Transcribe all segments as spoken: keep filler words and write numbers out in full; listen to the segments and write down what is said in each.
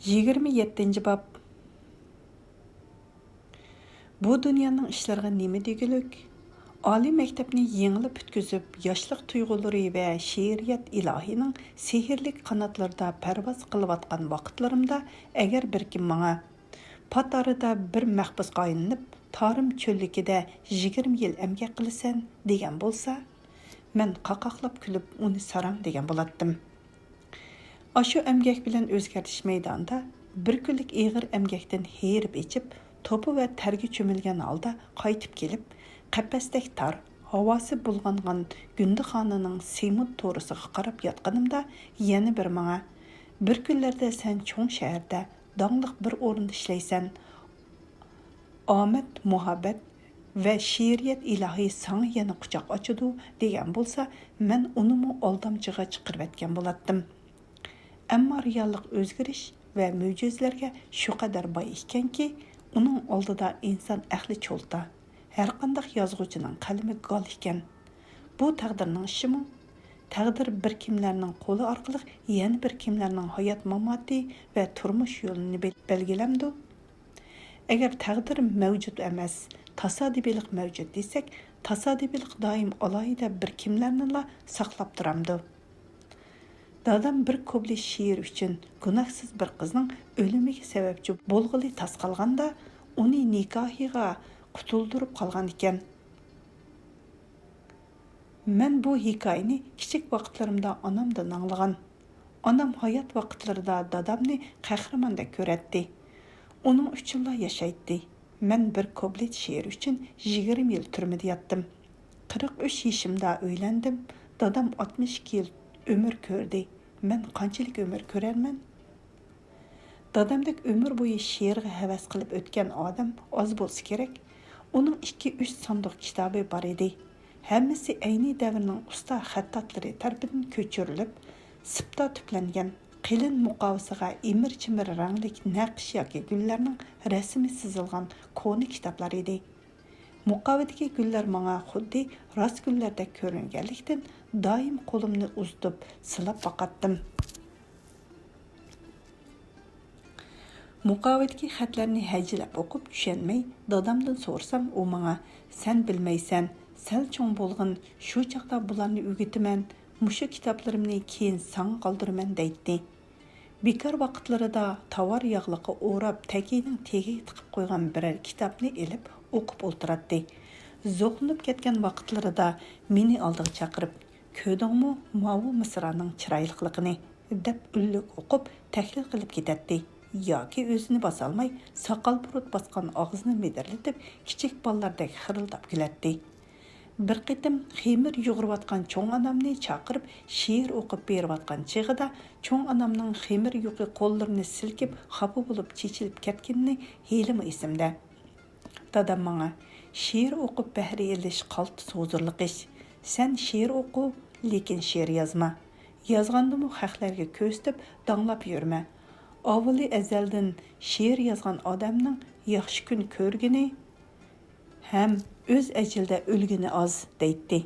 يىگىرمە يەتتىنچى باب. بۇ دۇنيانىڭ ئىشلىرىغا نېمە دېگۈلۈك؟ ئالىي مەكتەپنى يېڭىلا پۈتكۈزۈپ، ياشلىق تۇيغۇلىرى ۋە شېئىرىيەت ئىلاھىنىڭ سېھىرلىك قاناتلىرىدا پەرۋاز قىلىۋاتقان ۋاقىتلىرىمدا، ئەگەر بىر كىم ماڭا، «پات ئارىدا بىر مەھبۇسقا ئايلىنىپ، تارىم چۆللۈكىدە يىگىرمە يىل ئەمگەك قىلىسەن» دېگەن بولسا، مەن قاقاقلاپ كۈلۈپ، ئۇنى ساراڭ دېگەن بولاتتىم. ئاشۇ ئەمگەك بىلەن ئۆزگەرتىش مەيدانىدا بىر كۈنلۈك ئېغىر ئەمگەكتىن ھېرىپ ئېچىپ، توپا ۋە تەرگە چۆمۈلگەن ھالدا قايتىپ كېلىپ، قەپەستەك تار، ھاۋاسى بۇلغانغان گۇندىخانىنىڭ سېمونت تورۇسىغا قاراپ ياتقىنىمدا، يەنە بىر ماڭا، «بىر كۈنلەردە سەن چوڭ شەھەردە، داڭلىق بىر ئورۇندا ئىشلەيسەن. ئامەت، مۇھەببەت ۋە شېئىرىيەت ئىلاھى ساڭا يەنە قۇچاق ئاچىدۇ» دېگەن بولسا، مەن ئۇنىمۇ ئالدامچىغا چىقىرىۋەتكەن بولاتتىم. ئەمما رېئاللىق ئۆزگىرىش ۋە مۆجىزىلەرگە شۇ قەدەر باي ئىكەنكى، ئۇنىڭ ئالدىدا ئىنسان ئەقلى چولتا، ھەرقانداق يازغۇچىنىڭ قەلىمى گال ئىكەن. بۇ تەقدىرنىڭ ئىشىمۇ؟ تەقدىر بىر كىملەرنىڭ قولى ئارقىلىق يەنە بىر كىملەرنىڭ ھايات-ماماتى ۋە تۇرمۇش يولىنى بەل-، بەلگىلەمدۇ؟ ئەگەر تەقدىر مەۋجۇت ئەمەس، تاسادىپىيلىق مەۋجۇت دېسەك، تاسادىپىيلىق دائىم ئالاھىدە بىر كىملەرنىلا ساقلاپ تۇرامدۇ؟ دادام بىر كۇپلېت شېئىر ئۈچۈن گۇناھسىز بىر قىزنىڭ ئۆلۈمىگە سەۋەبچى بولغىلى تاس قالغاندا، ئۇنى نىكاھىغا قۇتۇلدۇرۇپ قالغان ئىكەن. مەن بۇ ھېكايىنى كىچىك ۋاقىتلىرىمدا ئانامدىن ئاڭلىغان. ئانام ھايات ۋاقىتلىرىدا دادامنى قەھرىماندەك كۆرەتتى. ئۇنىڭ ئۈچۈنلا ياشايتتى. مەن بىر كۇپلېت شېئىر ئۈچۈن يىگىرمە يىل تۈرمىدە ياتتىم. قىرىق ئۈچ يېشىمدا ئۆيلەندىم. دادام ئاتمىش ئىككى يىل ئۆمۈر كۆردى. مەن قانچىلىك ئۆمۈر كۆرەرمەن؟ دادامدەك ئۆمۈر بويى شېئىرغا ھەۋەس قىلىپ ئۆتكەن ئادەم ئاز بولسا كېرەك. ئۇنىڭ ئىككى، ئۈچ ساندۇق كىتابى بار ئىدى. ھەممىسى ئەينى دەۋرنىڭ ئۇستا خەتتاتلىرى تەرىپىدىن كۆچۈرۈلۈپ، سىپتا تۈپلەنگەن، قېلىن مۇقاۋىسىغا ئىمىر-چىمىر رەڭلىك نەقىش ياكى گۈللەرنىڭ رەسىمى سىزىلغان كونا كىتابلار ئىدى. مۇقاۋىدىكى گۈللەر ماڭا خۇددى راست گۈللەردەك كۆرۈنگەنلىكتىن، دائىم قولۇمنى ئۇزىتىپ سىلاپ باقاتتىم. مۇقاۋىدىكى خەتلەرنى ھەجىلەپ ئوقۇپ چۈشەنمەي، دادامدىن سورىسام، ئۇ ماڭا، «سەن بىلمەيسەن، سەل چوڭ بولغىن، شۇ چاغدا بۇلارنى ئۆگىتىمەن، مۇشۇ كىتابلىرىمنى كېيىن ساڭا قالدۇرىمەن» دەيتتى. بىكار ۋاقىتلىرىدا تاۋار ياغلىققا ئوراپ، تەكىيىنىڭ تېگىگە تىقىپ قويغان بىرەر كىتابنى ئېلىپ ئوقۇپ ئولتۇراتتى. زوقلىنىپ كەتكەن ۋاقىتلىرىدا مېنى ئالدىغا چاقىرىپ، «كۆردۈڭمۇ ماۋۇ مىسرانىڭ چىرايلىقلىقىنى؟» دەپ ئۈنلۈك ئوقۇپ، تەھلىل قىلىپ كېتەتتى. ياكى ئۆزىنى باسالماي، ساقال-بۇرۇت باسقان ئاغزىنى مىدىرلىتىپ، كىچىك بالىلاردەك خىرىلداپ كۈلەتتى. بىر قېتىم خېمىر يۇغۇرۇۋاتقان چوڭ ئانامنى چاقىرىپ، شېئىر ئوقۇپ بېرىۋاتقان چېغىدا، چوڭ ئانامنىڭ خېمىر يۇقى قوللىرىنى سىلكىپ، خاپا بولۇپ چېچىلىپ كەتكىنى ھېلىمۇ ئېسىمدە. دادام ماڭا، «شېئىر ئوقۇپ بەھرە ئېلىش قالتىس ھۇزۇرلۇق ئىش. سەن شېئىر ئوقۇ، لېكىن شېئىر يازما. يازغاندىمۇ خەقلەرگە كۆرسىتىپ، داڭلاپ يۈرمە. ئاۋۋىلى ئەزەلدىن شېئىر يازغان ئادەمنىڭ ياخشى كۈن كۆرگىنى ھەم ئۆز ئەجىلىدە ئۆلگىنى ئاز» دەيتتى.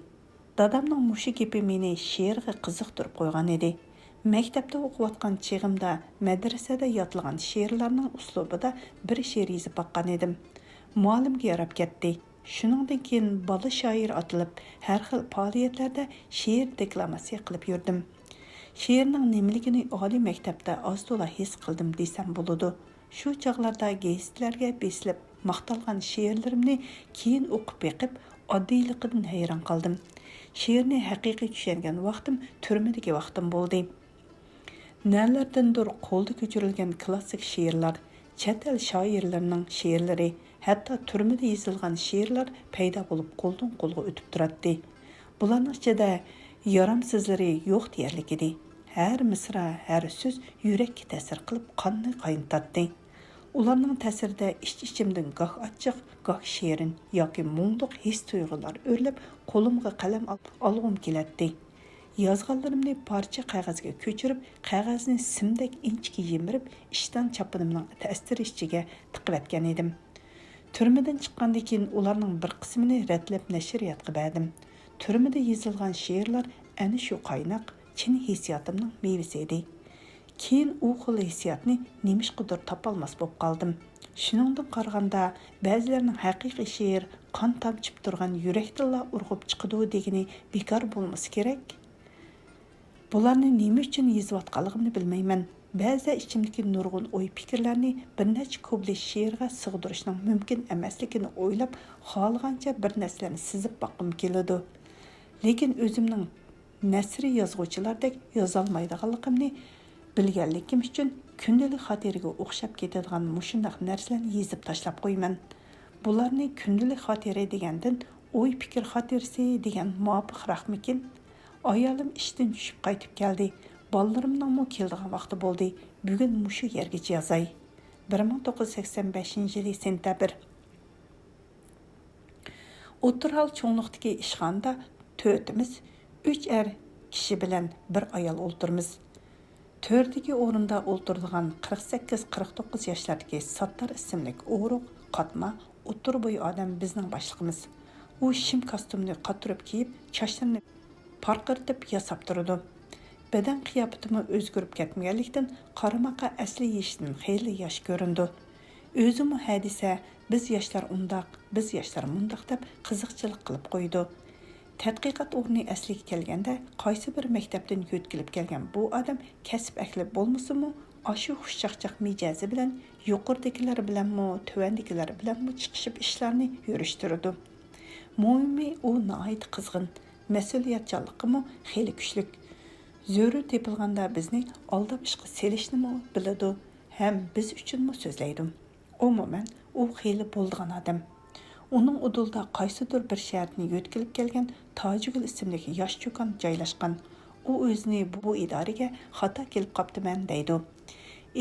دادامنىڭ مۇشۇ گېپى مېنى شېئىرغا قىزىقتۇرۇپ قويغان ئىدى. مەكتەپتە ئوقۇۋاتقان چېغىمدا مەدرىسەدە يادلىغان شېئىرلارنىڭ ئۇسلۇبىدا بىر شېئىر يېزىپ باققان ئىدىم. مۇئەللىمگە ياراپ كەتتى. شۇنىڭدىن كېيىن بالا شائىر ئاتىلىپ، ھەر خىل پائالىيەتلەردە شېئىر دېكلاماتسىيە قىلىپ يۈردۈم. شېئىرنىڭ نېمىلىكىنى ئالىي مەكتەپتە ئاز-تولا ھېس قىلدىم دېسەم بولىدۇ. شۇ چاغلاردا گېزىتلەرگە بېسىلىپ ماختالغان شېئىرلىرىمنى كېيىن ئوقۇپ بېقىپ، ئاددىيلىقىدىن ھەيران قالدىم. شېئىرنى ھەقىقىي چۈشەنگەن ۋاقتىم تۈرمىدىكى ۋاقتىم بولدى. نەلەردىندۇر قولدا كۆچۈرۈلگەن كلاسسىك شېئىرلار، چەت ئەل شائىرلىرىنىڭ شېئىرلىرى، ھەتتا تۈرمىدە يېزىلغان شېئىرلار پەيدا بولۇپ، قولدىن قولغا ئۆتۈپ تۇراتتى. بۇلارنىڭ ئىچىدە يارامسىزلىرى يوق دېيەرلىك ئىدى. ھەر مىسرا، ھەر سۆز يۈرەككە تەسىر قىلىپ، قاننى قاينىتاتتى. ئۇلارنىڭ تەسىرىدە ئىچ-ئىچىمدىن گاھ ئاچچىق، گاھ شېرىن ياكى مۇڭلۇق ھېس-تۇيغۇلار ئۆرلەپ، قولۇمغا قەلەم ئال-، ئالغۇم كېلەتتى. يازغانلىرىمنى پارچە قەغەزگە كۆچۈرۈپ، قەغەزنى سىمدەك ئىنچىكە يىمىرىپ، ئىشتان چاپىنىمنىڭ ئەستىرى ئىچىگە تىقىۋەتكەن ئىدىم. تۈرمىدىن چىققاندىن كېيىن ئۇلارنىڭ بىر قىسمىنى رەتلەپ نەشرىياتقا بەردىم. تۈرمىدە يېزىلغان شېئىرلار ئەنە شۇ قايناق، چىن ھېسسىياتىمنىڭ مېۋىسى ئىدى. كېيىن ئۇ خىل ھېسسىياتنى نېمىشقىدۇر تاپالماس بولۇپ قالدىم. شۇنىڭدىن قارىغاندا، بەزىلەرنىڭ ھەقىقىي شېئىر قان تامچىپ تۇرغان يۈرەكتىنلا ئۇرغۇپ چىقىدۇ دېگىنى بىكار بولمىسا كېرەك. بۇلارنى نېمە ئۈچۈن يېزىۋاتقانلىقىمنى بىلمەيمەن. بەزىدە ئىچىمدىكى نۇرغۇن ئوي-پىكىرلەرنى بىر نەچچە كۇبلى شېئىرغا سىغدۇرۇشنىڭ مۇمكىن ئەمەسلىكىنى ئويلاپ، خالىغانچە بىر نەرسىلەرنى سىزىپ باققۇم كېلىدۇ. لېكىن ئۆزۈمنىڭ نەسرىي يازغۇچىلاردەك يازالمايدىغانلىقىمنى بىلگەنلىكىم ئۈچۈن، كۈندىلىك خاتىرىگە ئوخشاپ كېتىدىغان مۇشۇنداق نەرسىلەرنى يېزىپ تاشلاپ قويىمەن. بۇلارنى كۈندىلىك خاتىرە دېگەندىن، ئوي-پىكىر خاتىرىسى دېگەن مۇۋاپىقراقمىكىن؟ ئايالىم ئىشتىن چۈشۈپ قايتىپ كەلدى. بالىلىرىمنىڭمۇ كېلىدىغان ۋاقتى بولدى. بۈگۈن مۇشۇ يەرگىچە يازاي. بىر مىڭ توققۇز يۈز سەكسەن بەشىنچى يىلى سېنتەبىر. ئوتتۇرا ھال چوڭلۇقتىكى ئىشخانىدا تۆتىمىز، ئۈچ ئەر كىشى بىلەن بىر ئايال ئولتۇرىمىز. تۆردىكى ئورۇندا ئولتۇرىدىغان قىرىق سەككىز، قىرىق توققۇز ياشلاردىكى ساتتار ئىسىملىك ئورۇق، قاتما، ئوتتۇرا بوي ئادەم بىزنىڭ باشلىقىمىز. ئۇ شىم كاستيۇمنى قاتۇرۇپ كىيىپ، چاچلىرىنى پارقىرىتىپ ياساپ تۇرىدۇ. بەدەن قىياپىتىمۇ ئۆزگىرىپ كەتمىگەنلىكتىن، قارىماققا ئەسلى يېشىدىن خېلى ياش كۆرۈنىدۇ. ئۆزىمۇ ھە دېسە، «بىز ياشلار ئۇنداق، بىز ياشلار مۇنداق» دەپ قىزىقچىلىق قىلىپ قويىدۇ. تەتقىقات ئورنى ئەسلىگە كەلگەندە، قايسى بىر مەكتەپتىن يۆتكىلىپ كەلگەن بۇ ئادەم كەسىپ ئەھلى بولمىسىمۇ، ئاشۇ خۇشچاقچاق مىجەزى بىلەن يۇقىرىدىكىلەر بىلەنمۇ، تۆۋەندىكىلەر بىلەنمۇ چىقىشىپ ئىشلارنى يۈرۈشتۈرىدۇ. مۇھىمى، ئۇ ناھايىتى قىزغىن، مەسئۇلىيەتچانلىقىمۇ خېلى كۈچلۈك. زۆرۈر تېپىلغاندا بىزنى ئالداپ ئىشقا سېلىشنىمۇ بىلىدۇ ھەم بىز ئۈچۈنمۇ سۆزلەيدۇ. ئومۇمەن، ئۇ خېلى بولىدىغان ئادەم. ئۇنىڭ ئۇدۇلىدا قايسىدۇر بىر شەھەردىن يۆتكىلىپ كەلگەن تاجىگۈل ئىسىملىك ياش چوكان جايلاشقان. ئۇ ئۆزىنى بۇ ئىدارىگە خاتا كېلىپ قاپتىمەن دەيدۇ.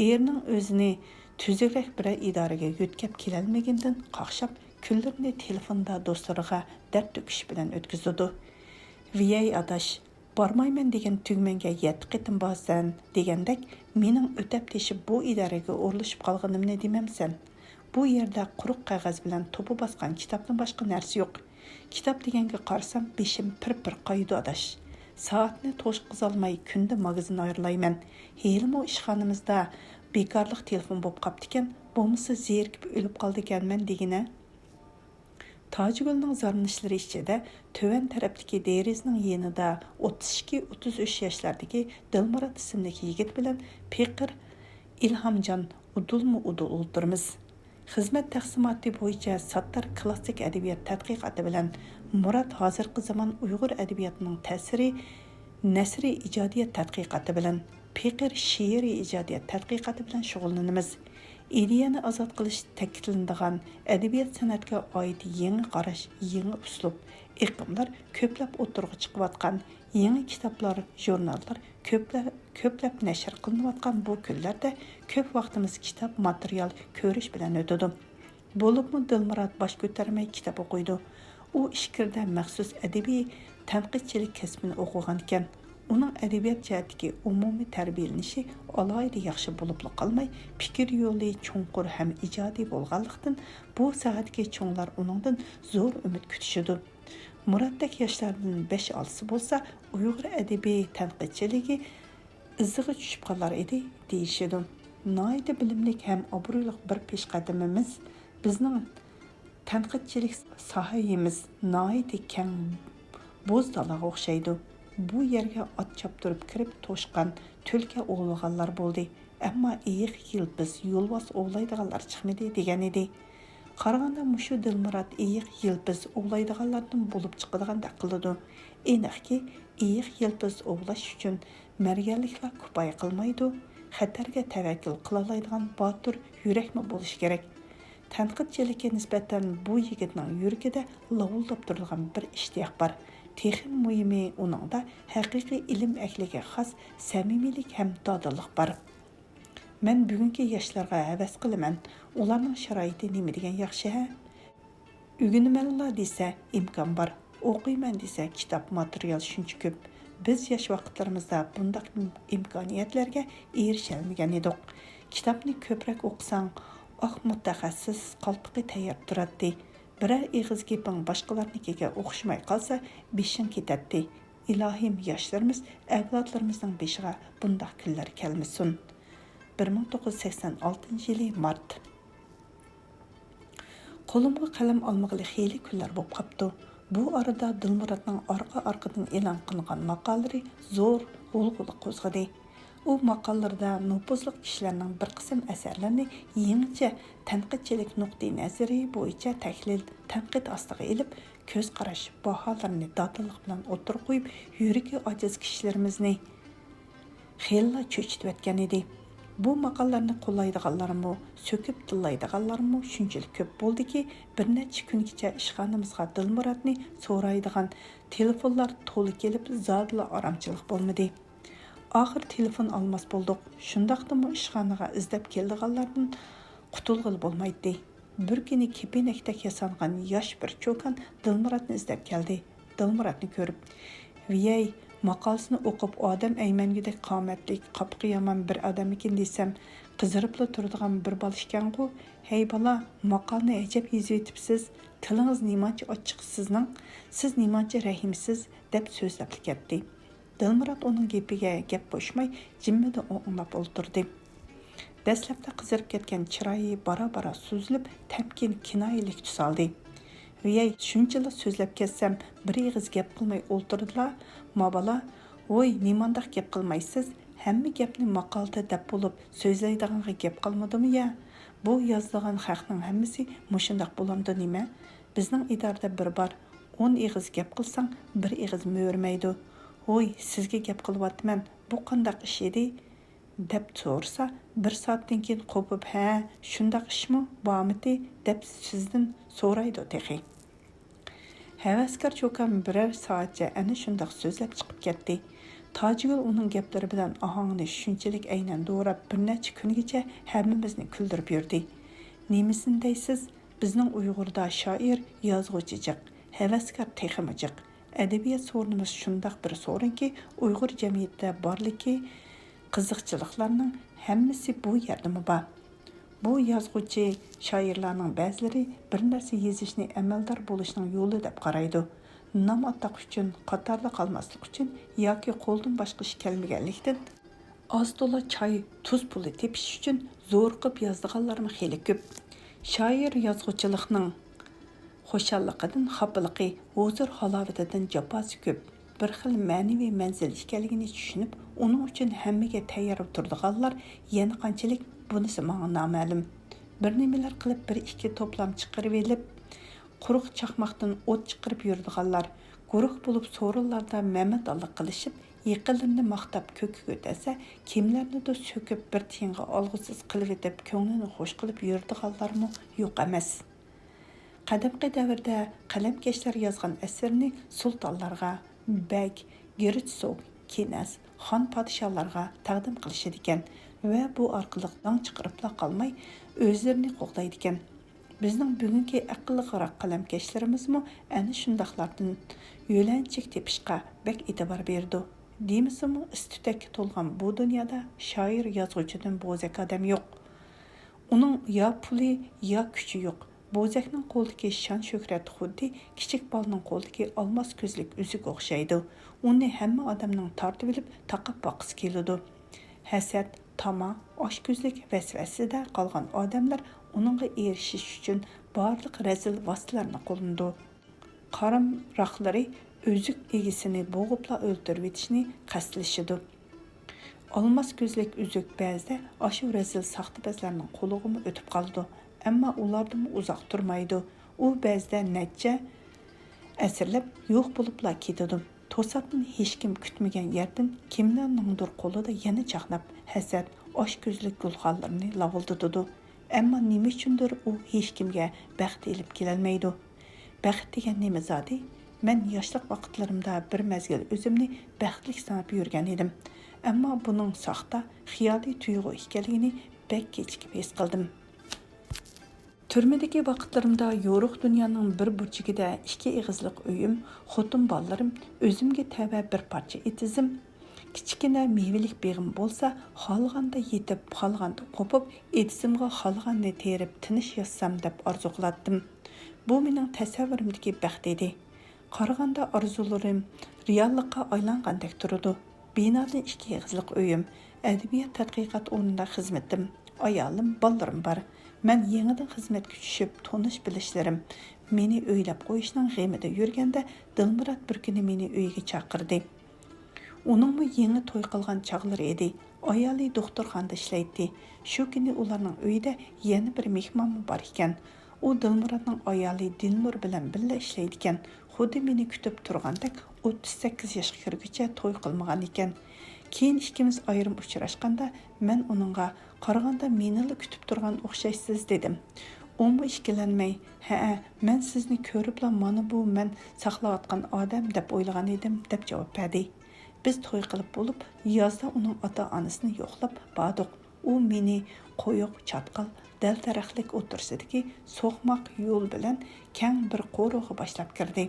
ئېرىنىڭ ئۆزىنى تۈزۈكرەك بىرەر ئىدارىگە يۆتكەپ كېلەلمىگىنىدىن قاقشاپ، كۈنلىرىنى تېلېفوندا دوستلىرىغا دەرد تۆكۈش بىلەن ئۆتكۈزىدۇ. ۋىيەي ئاداش، «بارمايمەن دېگەن تۈگمەنگە يەتتە قېتىم بارىسەن» دېگەندەك، مېنىڭ ئۆتەپ تېشىپ بۇ ئىدارىگە ئورۇنلىشىپ قالغىنىمنى دېمەمسەن؟ بۇ يەردە قۇرۇق قەغەز بىلەن توپا باسقان كىتابتىن باشقا نەرسە يوق. كىتاب دېگەنگە قارىسام، بېشىم پىر-پىر قايىدۇ، ئاداش. سائەتنى توشقۇزالماي كۈندە ماگىزىن ئايرىلايمەن. ھېلىمۇ ئىشخانىمىزدا بىكارلىق تېلېفون بولۇپ قاپتىكەن، بولمىسا زېرىكىپ ئۆلۈپ قالىدىكەنمەن دېگىنە. تاجىگۈلنىڭ زارلىنىشلىرى ئىچىدە تۆۋەن تەرەپتىكى دېرىزىنىڭ يېنىدا ئوتتۇز ئىككى، ئوتتۇز ئۈچ ياشلاردىكى دىلمۇرات ئىسىملىك يىگىت بىلەن پېقىر ئىلھامجان ئۇدۇلمۇ ئۇدۇل ئولتۇرىمىز. خىزمەت تەقسىماتى بويىچە ساتتار كىلاسسىك ئەدەبىيات تەتقىقاتى بىلەن، مۇرات ھازىرقى زامان ئۇيغۇر ئەدەبىياتىنىڭ تەسىرى نەسرىي ئىجادىيەت تەتقىقاتى بىلەن، پېقىر شېئىرىي ئىجادىيەت تەتقىقاتى بىلەن شۇغۇللىنىمىز. ئىدىيەنى ئازاد قىلىش تەكىتلىنىدىغان ئەدەبىيات سەنئەتكە ئائىت يېڭى قاراش، يېڭى ئۇسلۇب، ئېقىملار كۆپلەپ ئوتتۇرىغا چىقىۋاتقان، يېڭى كىتابلار، ژۇرناللار كۆپلە-، كۆپلەپ نەشر قىلىنىۋاتقان بۇ كۈنلەردە كۆپ ۋاقتىمىز كىتاب، ماتېرىيال كۆرۈش بىلەن ئۆتىدۇ. بولۇپمۇ دىلمۇرات باش كۆتۈرمەي كىتاب ئوقۇيدۇ. ئۇ ئىچكىرىدە مەخسۇس ئەدەبىي تەنقىدچىلىك كەسپىنى ئوقۇغانىكەن. ئۇنىڭ ئەدەبىيات جەھەتتىكى ئومۇمىي تەربىيەلىنىشى ئالاھىدە ياخشى بولۇپلا قالماي، پىكىر يولى چوڭقۇر ھەم ئىجادىي بولغانلىقتىن، بۇ ساھەدىكى چوڭلار ئۇنىڭدىن زور ئۈمىد كۈتۈشىدۇ. مۇراتتەك ياشلاردىن بەش-ئالتىسى بولسا، ئۇيغۇر ئەدەبىي تەنقىدچىلىكى ئىزىغا چۈشۈپ قالار ئىدى، دېيىشىدۇ. ناھايىتى بىلىملىك ھەم ئابرۇيلۇق بىر پېشقەدىمىمىز بىزنىڭ تەنقىدچىلىك ساھەيىمىز ناھايىتى كەڭ بوز دالاغا ئوخشايدۇ. بۇ يەرگە ئات چاپتۇرۇپ كىرىپ توشقان تۈلكە ئوۋلىغانلار بولدى، ئەمما ئېيىق، يىلپىز، يولۋاس ئوۋلايدىغانلار چىقمىدى، دېگەنىدى. قارىغاندا مۇشۇ دىلمۇرات ئېيىق، يىلپىز ئوۋلايدىغانلاردىن بولۇپ چىقىدىغاندەك قىلىدۇ. ئېنىقكى، ئېيىق، يىلپىز ئوۋلاش ئۈچۈن مەرگەنلىكلا كۇپايە قىلمايدۇ، خەتەرگە تەۋەككۈل قىلالايدىغان باتۇر يۈرەكمۇ بولۇشى كېرەك. تەنقىدچىلىككە نىسبەتەن بۇ يىگىتنىڭ يۈرىكىدە لاۋۇلداپ تۇرىدىغان بىر ئىشتىياق بار. تېخىمۇ مۇھىمى، ئۇنىڭدا ھەقىقىي ئىلىم ئەھلىگە خاس سەمىمىيلىك ھەم دادىللىق بار. مەن بۈگۈنكى ياشلارغا ھەۋەس قىلىمەن. ئۇلارنىڭ شارائىتى نېمە دېگەن ياخشى ھە؟ ئۆگىنىمەنلا دېسە، ئىمكان بار. ئوقۇيمەن دېسە، كىتاب، ماتېرىيال شۇنچە كۆپ. بىز ياش ۋاقىتلىرىمىزدا بۇنداق ئىم-، ئىمكانىيەتلەرگە ئېرىشەلمىگەن ئىدۇق. كىتابنى كۆپرەك ئوقۇساڭ، ئاق مۇتەخەسسىس قالپىقى تەييار تۇراتتى. بىرەر ئېغىز گېپىڭ باشقىلارنىڭكىگە ئوخشىماي قالسا، بېشىڭ كېتەتتى. ئىلاھىم، ياشلىرىمىز، ئەۋلادلىرىمىزنىڭ بېشىغا بۇنداق كۈنلەر كەلمىسۇن. بىر مىڭ توققۇز يۈز سەكسەن ئالتىنچى يىلى مارت. قولۇمغا قەلەم ئالمىغىلى خېلى كۈنلەر بولۇپ قاپتۇ. بۇ ئارىدا دىلمۇراتنىڭ ئارقا-ئارقىدىن ئېلان قىلغان ماقالىلىرى زور غۇلغۇلا قوزغىدى. ئۇ ماقالىلىرىدا نوپۇزلۇق كىشىلەرنىڭ بىر قىسىم ئەسەرلىرىنى يېڭىچە تەنقىدچىلىك نۇقتىئى نەزىرى بويىچە تەھلىل، تەنقىد ئاستىغا ئېلىپ، كۆز قاراش، باھالىرىنى دادىللىق بىلەن ئوتتۇرىغا قويۇپ، يۈرىكى ئاجىز كىشىلىرىمىزنى خېلىلا چۆچۈتۈۋەتكەن ئىدى. بۇ ماقالىلەرنى قوللايدىغانلارمۇ، سۆكۈپ تىللايدىغانلارمۇ شۇنچىلىك كۆپ بولدىكى، بىر نەچچە كۈنگىچە ئىشخانىمىزغا دىلمۇراتنى سورايدىغان تېلېفونلار تولا كېلىپ، زادىلا ئارامچىلىق بولمىدى. ئاخىر تېلېفون ئالماس بولدۇق. شۇنداقتىمۇ ئىشخانىغا ئىزدەپ كېلىدىغانلاردىن قۇتۇلغىلى بولمايتتى. بىر كۈنى كېپىنەكتەك ياسانغان ياش بىر چوكان دىلمۇراتنى ئىزدەپ كەلدى. دىلمۇراتنى كۆرۈپ، ۋىيەي، ماقالىسىنى ئوقۇپ ئادەم ئەيمەنگۈدەك قامەتلىك، قاپىقى يامان بىر ئادەممىكىن دېسەم، قىزىرىپلا تۇرىدىغان بىر بالا ئىكەنغۇ. ھەي بالا، ماقالىنى ئەجەب يېزىۋېتىپسىز. تىلىڭىز نېمانچە ئاچچىق سىزنىڭ؟ سىز نېمانچە رەھىمسىز؟ دەپ سۆزلەپلا كەتتى. دىلمۇرات ئۇنىڭ گېپىگە گەپ قوشماي، جىممىدە ئوڭلاپ ئولتۇردى. دەسلەپتە قىزىرىپ كەتكەن چىرايى بارا-بارا سۈزۈلۈپ، تەمكىن كىنايىلىك تۈس ئالدى. ۋىيەي، شۇنچىلا سۆزلەپ كەتسەم، بىر ئېغىز گەپ قىلماي ئولتۇردىلا، ما بالا، ۋوي، نېمانداق گەپ قىلمايسىز؟ ھەممە گەپنى ماقالىدە دەپ بولۇپ، سۆزلەيدىغانغا گەپ قالمىدىمۇ يا؟ بۇ يازىدىغان خەقنىڭ ھەممىسى مۇشۇنداق بولامدۇ نېمە؟ بىزنىڭ ئىدارىدە بىر بار، ئون ئېغىز گەپ قىلساڭ، بىر ئېغىز مۆرىمەيدۇ. ھوي، سىزگە گەپ قىلىۋاتىمەن، بۇ قانداق ئىش ئىدى؟ دەپ سورىسا، بىر سائەتتىن كېيىن قوپۇپ، ھە، شۇنداق ئىشمۇ بارمىتى؟ دەپ سىزدىن سورايدۇ تېخى. ھەۋەسكار چوكان بىرەر سائەتچە ئەنە شۇنداق سۆزلەپ چىقىپ كەتتى. تاجىگۈل ئۇنىڭ گەپلىرى بىلەن ئاھاڭنى شۇنچىلىك ئەينەن دوراپ، بىر نەچچە كۈنگىچە ھەممىمىزنى كۈلدۈرۈپ يۈردى. نېمىسىنى دەيسىز؟ بىزنىڭ ئۇيغۇردا شائىر، يازغۇچى جىق، ھەۋەسكار تېخىمۇ جىق. ئەدەبىيات سورۇنىمىز شۇنداق بىر سورۇنكى، ئۇيغۇر جەمئىيىتىدە بارلىكى قىزىقچىلىقلارنىڭ ھەممىسى بۇ يەردىمۇ بار. بۇ يازغۇچى شائىرلارنىڭ بەزىلىرى بىر نەرسە يېزىشنى ئەمەلدار بولۇشنىڭ يولى دەپ قارايدۇ. نام ئاتاق ئۈچۈن، قاتاردا قالماسلىق ئۈچۈن ياكى قولدىن باشقا ئىش كەلمىگەنلىكتىن، ئاز-تولا چاي، تۇز پۇلى تېپىش ئۈچۈن زورۇقۇپ يازىدىغانلارمۇ خېلى كۆپ. شائىر يازغۇچىلىقنىڭ خۇشاللىقىدىن خاپىلىقى، ھۇزۇر-ھالاۋىتىدىن جاپاسى كۆپ. بىر خىل مەنىۋى مەنزىل ئىكەنلىكىنى چۈشىنىپ، ئۇنىڭ ئۈچۈن ھەممىگە تەييار تۇرىدىغانلار يەنە قانچىلىك، بۇنىسى ماڭا نامەلۇم. بىر نېمىلەر قىلىپ، بىر-ئىككى توپلام چىقىرىۋېلىپ، قۇرۇق چاقماقتىن ئوت چىقىرىپ يۈرىدىغانلار، گۇرۇھ بولۇپ سورۇنلاردا مەمەتئاللا قىلىشىپ، يېقىنلىرىنى ماختاپ كۆككە كۆتەرسە، كىملەرنىدۇر سۆكۈپ، بىر تىيىنغا ئالغۇسىز قىلىۋېتىپ، كۆڭلىنى خوش قىلىپ يۈرىدىغانلارمۇ يوق ئەمەس. قەدىمكى دەۋردە قەلەمكەشلەر يازغان ئەسىرىنى سۇلتانلارغا، بەگ، گېرتسوگ، كېنەز، خان پادىشاھلارغا تەقدىم قىلىشىدىكەن ۋە بۇ ئارقىلىق داڭ چىقىرىپلا قالماي، ئۆزلىرىنى قوغدايدىكەن. بىزنىڭ بۈگۈنكى ئەقىللىقراق قەلەمكەشلىرىمىزمۇ ئەنە شۇنداقلاردىن يۆلەنچۈك تېپىشقا بەك ئېتىبار بېرىدۇ. دېمىسىمۇ، ئىس-تۈتەككە تولغان بۇ دۇنيادا شائىر، يازغۇچىدىن بوزەك ئادەم يوق. ئۇنىڭ يا پۇلى، يا كۈچى يوق. بوزەكنىڭ قولىدىكى شان-شۆھرەت خۇددى كىچىك بالىنىڭ قولىدىكى ئالماس كۆزلۈك ئۈزۈككە ئوخشايدۇ. ئۇنى ھەممە ئادەمنىڭ تارتىۋېلىپ تاقاپ باققۇسى كېلىدۇ. ھەسەت، تاما، ئاچكۆزلۈك ۋەسۋەسىسىدە قالغان ئادەملەر ئۇنىڭغا ئېرىشىش ئۈچۈن بارلىق رەزىل ۋاسىتىلەرنى قوللىنىدۇ. قارام راقلىرى ئۈزۈك ئىگىسىنى بوغۇپلا ئۆلتۈرۈۋېتىشنى قەستلىشىدۇ. ئالماس كۆزلۈك ئۈزۈك بەزىدە ئاشۇ رەزىل ساختىپەزلەرنىڭ قولىغىمۇ ئۆتۈپ قالىدۇ، ئەمما ئۇلاردىمۇ ئۇزاق تۇرمايدۇ. ئۇ بەزىدە نەچچە ئەسىرلەپ يوق بولۇپلا كېتىدۇ. توساتتىن ھېچكىم كۈتمىگەن يەردىن كىملەرنىڭدۇر قولىدا يەنە چاقناپ، ھەسەت، ئاچكۆزلۈك گۈلخانلىرىنى لاۋۇلدىتىدۇ. ئەمما نېمە ئۈچۈندۇر ئۇ ھېچكىمگە بەخت ئېلىپ كېلەلمەيدۇ. بەخت دېگەن نېمە زادى؟ مەن ياشلىق ۋاقىتلىرىمدا بىر مەزگىل ئۆزۈمنى بەختلىك ساناپ يۈرگەن ئىدىم. ئەمما بۇنىڭ ساختا، خىيالىي تۇيغۇ ئىكەنلىكىنى بەك كېچىكىپ ھېس قىلدىم. تۈرمىدىكى ۋاقىتلىرىمدا يورۇق دۇنيانىڭ بىر بۇرجىكىدە ئىككى ئېغىزلىق ئۆيۈم، خوتۇن بالىلىرىم، ئۆزۈمگە تەۋە بىر پارچە ئېتىزىم، كىچىككىنە مېۋىلىك بېغىم بولسا، خالىغاندا يېتىپ، خالىغاندا قوپۇپ، ئېتىزىمغا خالىغاننى تېرىپ، تىنچ ياتسام دەپ ئارزۇ قىلاتتىم. بۇ مېنىڭ تەسەۋۋۇرۇمدىكى بەخت ئىدى. قارىغاندا ئارزۇلىرىم رېئاللىققا ئايلانغاندەك تۇرىدۇ. بىنادا ئىككى ئېغىزلىق ئۆيۈم، ئەدەبىيات تەتقىقات ئورنىدا خىزمىتىم، ئايالىم، بالىلىرىم بار. مەن يېڭىدىن خىزمەتكە چۈشۈپ، تونۇش-بىلىشلىرىم مېنى ئۆيلەپ قويۇشنىڭ غېمىدە يۈرگەندە، دىلمۇرات بىر كۈنى مېنى ئۆيىگە چاقىردى. ئۇنىڭمۇ يېڭى توي قىلغان چاغلىرى ئىدى. ئايالى دوختۇرخانىدا ئىشلەيتتى. شۇ كۈنى ئۇلارنىڭ ئۆيىدە يەنە بىر مېھمانمۇ بار ئىكەن. ئۇ دىلمۇراتنىڭ ئايالى دىلنۇر بىلەن بىللە ئىشلەيدىكەن. خۇددى مېنى كۈتۈپ تۇرغاندەك ئوتتۇز سەككىز ياشقا كىرگۈچە توي قىلمىغان ئىكەن. كېيىن ئىككىمىز ئايرىم ئۇچراشقاندا، مەن ئۇنىڭغا، «قارىغاندا مېنىلا كۈتۈپ تۇرغان ئوخشايسىز» دېدىم. ئۇمۇ ئىككىلەنمەي، «ھەئە، مەن سىزنى كۆرۈپلا مانا بۇ مەن ساقلاۋاتقان ئادەم دەپ ئويلىغان ئىدىم» دەپ جاۋاب بەردى. بىز توي قىلىپ بولۇپ، يازدا ئۇنىڭ ئاتا-ئانىسىنى يوقلاپ باردۇق. ئۇ مېنى قويۇق چاتقال دەل-دەرەخلىك ئوتتۇرىسىدىكى سوقماق يول بىلەن كەڭ بىر قورۇغا باشلاپ كىردى.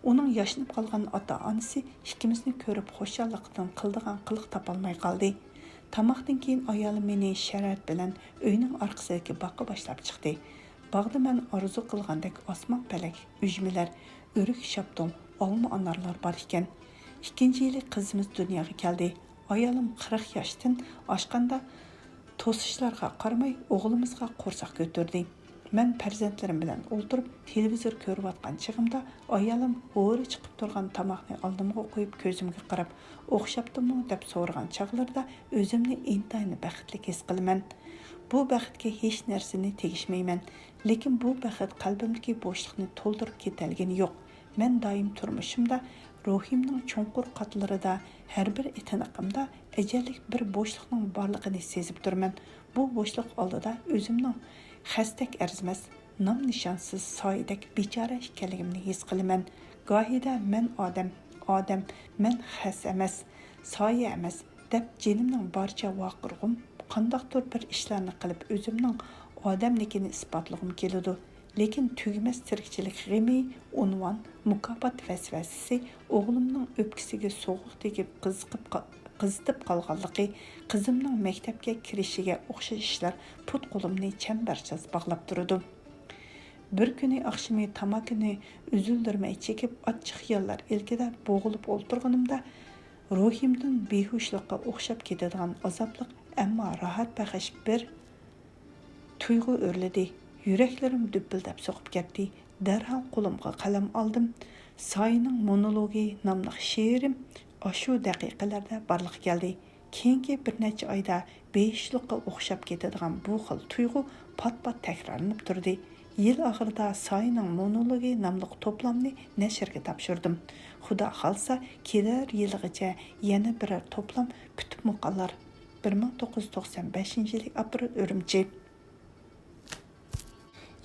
ئۇنىڭ ياشىنىپ قالغان ئاتا-ئانىسى ئىككىمىزنى كۆرۈپ خۇشاللىقتىن قىلىدىغان قىلىق تاپالماي قالدى. تاماقتىن كېيىن ئايالىم مېنى شەرەت بىلەن ئۆينىڭ ئارقىسىدىكى باغقا باشلاپ چىقتى. باغدا مەن ئارزۇ قىلغاندەك ئاسما پەلەك، ئۈجمىلەر، ئۆرۈك شاپتۇل، ئالما ئانارلار بار ئىكەن. ئىككىنچى يىلى قىزىمىز دۇنياغا كەلدى. ئايالىم قىرىق ياشتىن ئاشقاندا، توسۇشلارغا قارىماي ئوغلىمىزغا قورساق كۆتۈردى. مەن پەرزەنتلىرىم بىلەن ئولتۇرۇپ تېلېۋىزور كۆرۈۋاتقان چېغىمدا، ئايالىم ھورى چىقىپ تۇرغان تاماقنى ئالدىمغا قويۇپ كۆزۈمگە قاراپ، «ئوخشاپتۇمۇ؟» دەپ سورىغان چاغلىرىدا ئۆزۈمنى ئىنتايىن بەختلىك ھېس قىلىمەن. بۇ بەختكە ھېچ نەرسىنى تېگىشمەيمەن. لېكىن بۇ بەخت قەلبىمدىكى بوشلۇقنى تولدۇرۇپ كېتەلىگىنى يوق. مەن دائىم تۇرمۇشۇمدا، روھىمنىڭ چوڭقۇر قاتلىرىدا، ھەر بىر تىنىقىمدا ئەجەللىك بىر بوشلۇقنىڭ بارلىقىنى سېزىپ تۇرىمەن. بۇ بوشلۇق ئالدىدا ئۆزۈمنىڭ خەستەك ئەرزىمەس، نام-نىشانسىز سايىدەك بىچارە ئىكەنلىكىمنى ھېس قىلىمەن. گاھىدا مەن ئادەم، ئادەم، مەن خەس ئەمەس، سايە ئەمەس، دەپ جېنىمنىڭ بارىچە ۋارقىرىغۇم، قانداقتۇر بىر ئىشلارنى قىلىپ ئۆزۈمنىڭ ئادەملىكىنى ئىسپاتلىغۇم كېلىدۇ. لېكىن تۈگىمەس تىرىكچىلىك غېمى، ئۇنۋان، مۇكاپات ۋەسۋەسىسى، ئوغلۇمنىڭ ئۆپكىسىگە سوغۇق تېگىپ قىزىقىپ قا-، قىزىتىپ قالغانلىقى، قىزىمنىڭ مەكتەپكە كىرىشىگە ئوخشاش ئىشلار پۇت-قولۇمنى چەمبەرچاس باغلاپ تۇرىدۇ. بىر كۈنى ئاخشىمى تاماكىنى ئۈزۈلدۈرمەي چېكىپ، ئاچچىق خىياللار ئىلكىدە بوغۇلۇپ ئولتۇرغىنىمدا، روھىمدىن بىھوشلۇققا ئوخشاپ كېتىدىغان ئازابلىق، ئەمما راھەت بەخش بىر تۇيغۇ ئۆرلىدى. يۈرەكلىرىم دۈپپۈلدەپ سوقۇپ كەتتى. دەرھال قولۇمغا قەلەم ئالدىم. «سايىنىڭ مونولوگى» ناملىق شېئىرىم ئاشۇ دەقىقىلەردە بارلىققا كەلدى. كېيىنكى بىر نەچچە ئايدا بىھوشلۇققا ئوخشاپ كېتىدىغان بۇ خىل تۇيغۇ پات-پات تەكرارلىنىپ تۇردى. يىل ئاخىرىدا «سايىنىڭ مونولوگى» ناملىق توپلامنى نەشرگە تاپشۇردۇم. خۇدا خالىسا، كېلەر يىلىغىچە يەنە بىرەر توپلام پۈتۈپمۇ قالار. بىر مىڭ توققۇز يۈز توقسان بەشىنچى يىلى، ئاپرېل، ئۈرۈمچى.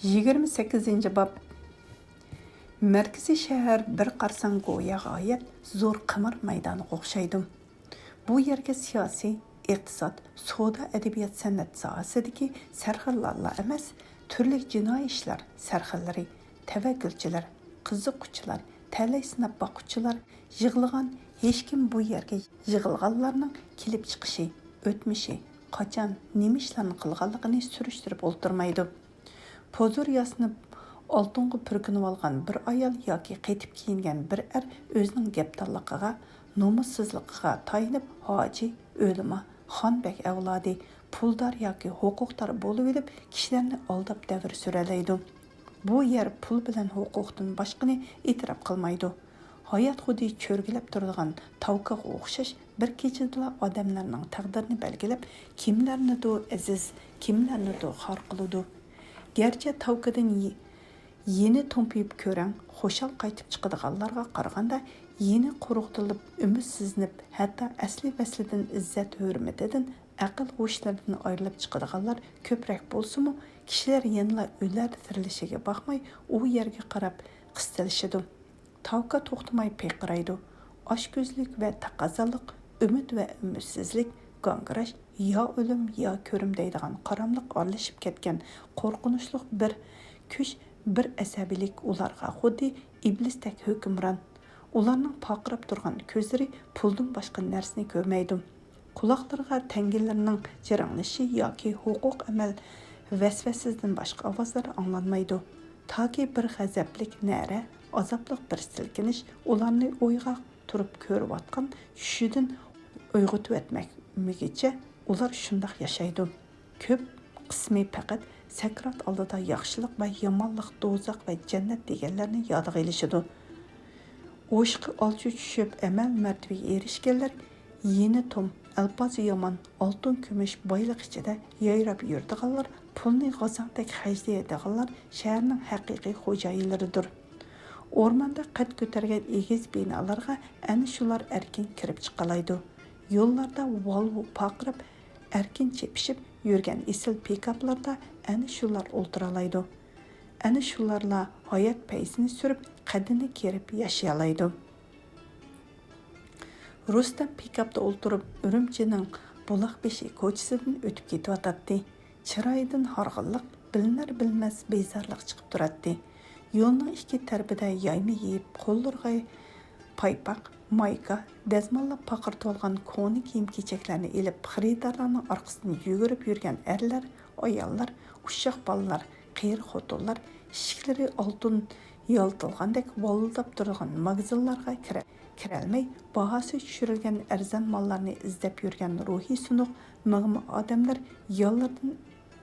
يىگىرمە سەككىزىنچى باب. مەركىزىي شەھەر بىر قارىساڭ گويا غايەت زور قىمار مەيدانىغا ئوخشايدۇ. بۇ يەرگە سىياسىي، ئىقتىساد، سودا، ئەدەبىيات، سەنئەت ساھەسىدىكى سەرخىللارلا ئەمەس، تۈرلۈك جىنايى ئىشلار سەرخىللىرى، تەۋەككۈلچىلەر، قىزىققۇچىلار، تەلەي سىناپ باققۇچىلار يىغىلغان، ھېچكىم بۇ يەرگە يىغىلغانلارنىڭ كېلىپ چىقىشى، ئۆتمۈشى، قاچان، نېمە ئىشلارنى قىلغانلىقىنى سۈرۈشتۈرۈپ ئولتۇرمايدۇ. پوزۇر ياسىنىپ، ئالتۇنغا پۈركىنىۋالغان بىر ئايال ياكى قېتىپ كىيىنگەن بىر ئەر ئۆزىنىڭ گەپدانلىقىغا، نومۇسسىزلىقىغا تايىنىپ، ھاجى، ئۆلىما، خان بەگ ئەۋلادى، پۇلدار ياكى ھوقۇقدار بولۇۋېلىپ، كىشىلەرنى ئالداپ دەۋر سۈرەلەيدۇ. بۇ يەر پۇل بىلەن ھوقۇقتىن باشقىنى ئېتىراپ قىلمايدۇ. ھايات خۇددى چۆرگىلەپ تۇرىدىغان تاۋكىغا ئوخشاش، بىر كېچىدىلا ئادەملەرنىڭ تەقدىرىنى بەلگىلەپ، كىملەرنىدۇر ئەزىز، كىملەرنىدۇر خار قىلىدۇ. گەرچە تاۋكىدىن يې-، يېنى تومپىيىپ كۆرەڭ، خۇشال قايتىپ چىقىدىغانلارغا قارىغاندا، يېنى قۇرۇقتىلىپ، ئۈمىدسىزلىنىپ، ھەتتا ئەسلى ۋەسلىدىن، ئىززەت-ھۆرمىتىدىن، ئەقىل-ھوشلىرىدىن ئايرىلىپ چىقىدىغانلار كۆپرەك بولسىمۇ، كىشىلەر يەنىلا ئۆيلەردە تىرىلىشىگە باقماي، ئۇ يەرگە قاراپ قىستىلىشىدۇ. تاۋكا توختىماي پىرقىرايدۇ. ئاچكۆزلۈك ۋە تەقەززالىق، ئۈمىد ۋە ئۈمىدسىزلىك، گاڭگىراش، يا ئۆلۈم، يا كۆرۈم دەيدىغان قاراملىق ئارىلىشىپ كەتكەن قورقۇنچلۇق بىر كۈچ، بىر ئەسەبىيلىك ئۇلارغا خۇددى ئىبلىستەك ھۆكۈمران. ئۇلارنىڭ پارقىراپ تۇرغان كۆزلىرى پۇلدىن باشقا نەرسىنى كۆرمەيدۇ. قۇلاقلىرىغا تەڭگىلەرنىڭ جىرىڭلىشى ياكى ھوقۇق ئەمەل ۋەسۋەسىسىدىن باشقا ئاۋازلار ئاڭلانمايدۇ. تاكى بىر غەزەپلىك نەرە، ئازابلىق بىر سىلكىنىش ئۇلارنى ئويغاق تۇرۇپ كۆرۈۋاتقان چۈشىدىن ئويغىتىۋەتمىگۈچە ئۇلار شۇنداق ياشايدۇ. كۆپ قىسمى پەقەت سەكرات ئالدىدا ياخشىلىق ۋە يامانلىق، دوزاخ ۋە جەننەت دېگەنلەرنى يادىغا ئېلىشىدۇ. ئوشۇقى ئالچى چۈشۈپ، ئەمەل مەرتىۋىگە ئېرىشكەنلەر يېنى توم، ئەلپازى يامان، ئالتۇن، كۈمۈش بايلىق ئىچىدە يايراپ يۈرىدىغانلار، پۇلنى غازاڭدەك خەجلىيەلەيدىغانلار شەھەرنىڭ ھەقىقىي خوجايىنلىرىدۇر. ئورماندا قەد كۆتەرگەن ئېگىز بىنالارغا ئەنە شۇلار ئەركىن كىرىپ چىقالايدۇ. يوللاردا ۋالۋو پارقىراپ، ئەركىن چېپىشىپ يۈرگەن ئېسىل پىكاپلاردا ئەنە شۇلار ئولتۇرالايدۇ. ئەنە شۇلارلا ھايات پەيزىنى سۈرۈپ، قەددىنى كېرىپ ياشىيالايدۇ. رۇستەم پىكاپتا ئولتۇرۇپ، ئۈرۈمچىنىڭ بۇلاق بېشى كوچىسىدىن ئۆتۈپ كېتىۋاتاتتى. چىرايىدىن ھارغىنلىق، بىلىنەر-بىلمەس بىزارلىق چىقىپ تۇراتتى. يولنىڭ ئىككى تەرىپىدە يايما يېيىپ، قوللىرىغا پايپاق، مايكا، دەزماللاپ پارقىرىتىۋالغان كونا كىيىم-كېچەكلەرنى ئېلىپ، خېرىدارلارنىڭ ئارقىسىدىن يۈگۈرۈپ يۈرگەن ئەرلەر، ئاياللار، ئۇششاق بالىلار، قېرى خوتۇنلار ئىشىكلىرى ئالتۇن يالتىلىغاندەك ۋالىلداپ تۇرىدىغان ماگىزىنلارغا كىرە-، كىرەلمەي، باھاسى چۈشۈرۈلگەن ئەرزان ماللارنى ئىزدەپ يۈرگەن روھى سۇنۇق مىغما ئادەملەر يانلىرىدىن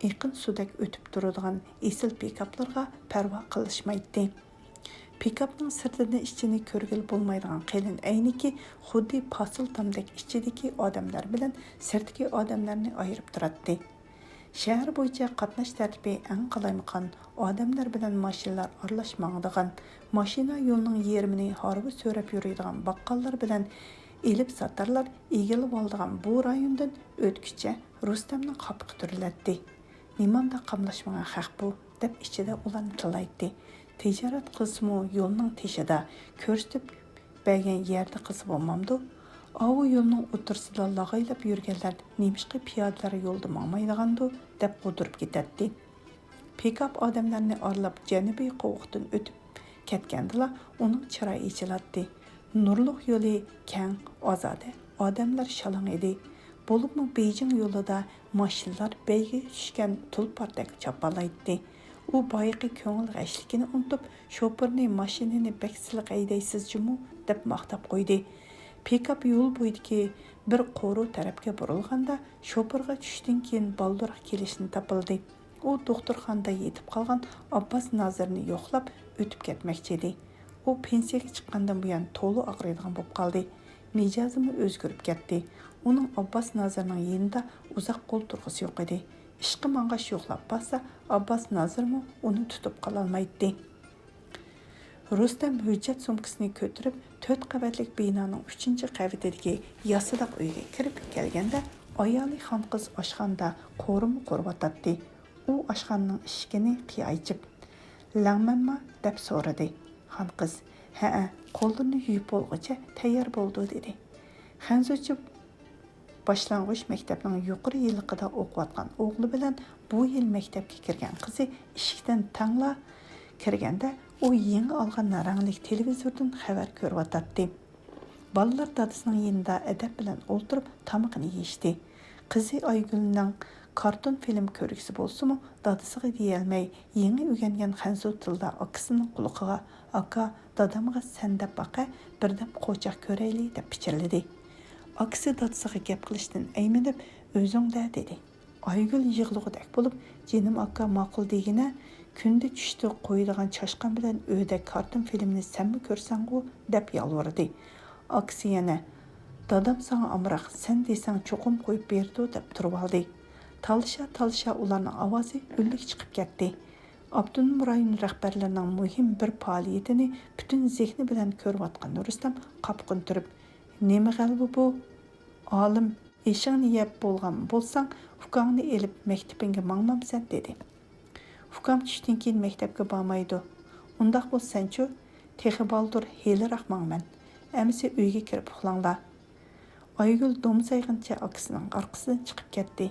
ئېقىن سۇدەك ئۆتۈپ تۇرىدىغان ئېسىل پىكاپلارغا پەرۋا قىلىشمايتتى. پىكاپنىڭ سىرتىدىن ئىچىنى كۆرگىلى بولمايدىغان قېلىن ئەينىكى خۇددى پاسىل تامدەك ئىچىدىكى ئادەملەر بىلەن سىرتتىكى ئادەملەرنى ئايرىپ تۇراتتى. شەھەر بويىچە قاتناش تەرتىپى ئەڭ قالايمىقان، ئادەملەر بىلەن ماشىنىلار ئارىلاش ماڭىدىغان، ماشىنا يولىنىڭ يېرىمىنى ھارۋا سۆرەپ يۈرىدىغان باققاللار بىلەن ئېلىپ-ساتارلار ئىگىلىۋالىدىغان بۇ رايوندىن ئۆتكۈچە رۇستەمنىڭ قاپىقى تۈرۈلەتتى. نېمانداق قاملاشمىغان خەق بۇ، دەپ ئىچىدە ئۇلارنى تىللايتتى. تىجارەت قىلسىمۇ يولنىڭ تېشىدا، كۆرسىتىپ بەرگەن يەردە قىلسا بولمامدۇ؟ ئاۋۇ يولنىڭ ئوتتۇرىسىدا لاغايلاپ يۈرگەنلەر نېمىشقا پىيادىلەر يولدا ماڭمايدىغاندۇ، دەپ غۇدۇرۇپ كېتەتتى. پىكاپ ئادەملەرنى ئارىلاپ جەنۇبىي قوۋۇقتىن ئۆتۈپ كەتكەندىلا ئۇنىڭ چىرايى ئېچىلاتتى. نۇرلۇق يولى كەڭ، ئازادە، ئادەملەر شالاڭ ئىدى. بولۇپمۇ بېيجىڭ يولىدا ماشىنىلار بەيگىگە چۈشكەن تۇلپاردەك چاپالايتتى. ئۇ بايىقى كۆڭۈل غەشلىكىنى ئۇنتۇپ، شوپۇرنى «ماشىنىنى بەك سىلىق ھەيدەيسىز جۇمۇ» دەپ ماختاپ قويدى. پىكاپ يول بويىدىكى بىر قورۇ تەرەپكە بۇرۇلغاندا، شوپۇرغا چۈشتىن كېيىن بالدۇرراق كېلىشنى تاپىلدى. ئۇ دوختۇرخانىدا يېتىپ قالغان ئابباس نازىرنى يوقلاپ ئۆتۈپ كەتمەكچى ئىدى. ئۇ پېنسىيەگە چىققاندىن بۇيان تولا ئاغرىيدىغان بولۇپ قالدى. مىجەزىمۇ ئۆزگىرىپ كەتتى. ئۇنىڭ ئابباس نازىرنىڭ يېنىدا ئۇزاق قول تۇرغۇسى يوق ئىدى. ئىشقا ماڭغاچ يوقلاپ بارسا، ئابباس نازىرمۇ ئۇنى تۇتۇپ قالالمايتتى. رۇستەم ھۆججەت سومكىسىنى كۆتۈرۈپ، تۆت قەۋەتلىك بىنانىڭ ئۈچىنچى قەۋىتىدىكى ياسىداق ئۆيگە كىرىپ كەلگەندە، ئايالى خانقىز ئاشخانىدا قورۇما قورۇۋاتاتتى. ئۇ ئاشخانىنىڭ ئىشىكىنى قىيا ئېچىپ، «لەڭمەنما؟» دەپ سورىدى. خانقىز، «ھەئە، قوللىرىنى يۇيۇپ بولغۇچە تەييار بولىدۇ» دېدى. خەنزۇچە باشلانغۇچ مەكتەپنىڭ يۇقىرى يىللىقىدا ئوقۇۋاتقان ئوغلى بىلەن بۇ يىل مەكتەپكە كىرگەن قىزى ئىشىكتىن تەڭلا كىرگەندە، ئۇ يېڭى ئالغان رەڭلىك تېلېۋىزوردىن خەۋەر كۆرۈۋاتاتتى. بالىلار دادىسىنىڭ يېنىدا ئەدەپ بىلەن ئولتۇرۇپ تامىقىنى يېيىشتى. قىزى ئايگۈلنىڭ كارتون فىلىم كۆرگۈسى بولسىمۇ، دادىسىغا دېيەلمەي، يېڭى ئۆگەنگەن خەنزۇ تىلدا ئاكىسىنىڭ قۇلىقىغا، «ئاكا، دادامغا سەن دەپ باقە، بىردەم قوچاق كۆرەيلى» دەپ پىچىرلىدى. ئاكىسى دادىسىغا گەپ قىلىشتىن ئەيمىنىپ، «ئۆزۈڭدە» دېدى. ئايگۈل يىغلىغۇدەك بولۇپ، «جېنىم ئاكا، ماقۇل دېگىنە، كۈندە چۈشتە قويىدىغان چاشقان بىلەن ئۆيدە كارتون فىلىمنى سەنمۇ كۆرسەڭغۇ» دەپ يالۋۇردى. ئاكىسى يەنە، «دادام ساڭا ئامراق، سەن دېسەڭ چوقۇم قويۇپ بېرىدۇ» دەپ تۇرۇۋالدى. تالىشا-تالىشا ئۇلارنىڭ ئاۋازى ئۈنلۈك چىقىپ كەتتى. ئاپتونوم رايون رەھبەرلىرىنىڭ مۇھىم بىر پائالىيىتىنى پۈتۈن زېھنى بىلەن كۆرۈۋاتقان رۇستەم قاپىقىنى تۈرۈپ، «نېمە غەلۋە بۇ؟ ئالىم، ئېشىڭنى يەپ بولغان بولساڭ، ئۇكاڭنى ئېلىپ مەكتىپىڭگە ماڭمامسەن؟» دېدى. «ئۇكام چۈشتىن كېيىن مەكتەپكە بارمايدۇ.» «ئۇنداق بولسا سەنچۇ؟» «تېخى بالدۇر، ھېلىراق ماڭىمەن. ئەمىسە ئۆيگە كىرىپ ئۇخلاڭلار.» ئايگۈل دومسايغىنىچە ئاكىسىنىڭ ئارقىسىدىن چىقىپ كەتتى.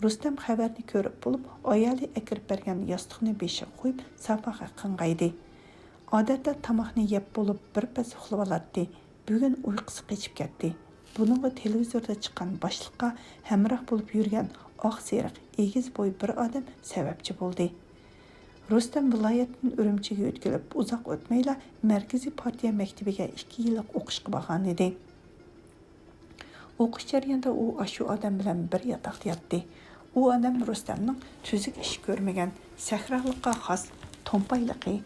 رۇستەم خەۋەرنى كۆرۈپ بولۇپ، ئايالى ئەكىرىپ بەرگەن ياستۇقنى بېشىغا قويۇپ، ساپاغا قىڭغايدى. ئادەتتە تاماقنى يەپ بولۇپ، بىر پەس ئۇخلىۋالاتتى. بۈگۈن ئۇيقۇسى قېچىپ كەتتى. بۇنىڭغا تېلېۋىزوردا چىققان باشلىققا ھەمراھ بولۇپ يۈرگەن ئاق سېرىق، ئېگىز بوي بىر ئادەم سەۋەبچى بولدى. رۇستەم ۋىلايەتتىن ئۈرۈمچىگە ئۆتكىلىپ ئۇزاق ئۆتمەيلا مەركىزىي پارتىيە مەكتىپىگە ئىككى يىللىق ئوقۇشقا بارغانىدى. ئوقۇش جەريانىدا ئۇ ئاشۇ ئادەم بىلەن بىر ياتاقتا ياتتى. ئۇ ئادەم رۇستەمنىڭ تۈزۈك ئىش كۆرمىگەن، سەھرالىققا خاس تومپايلىقى،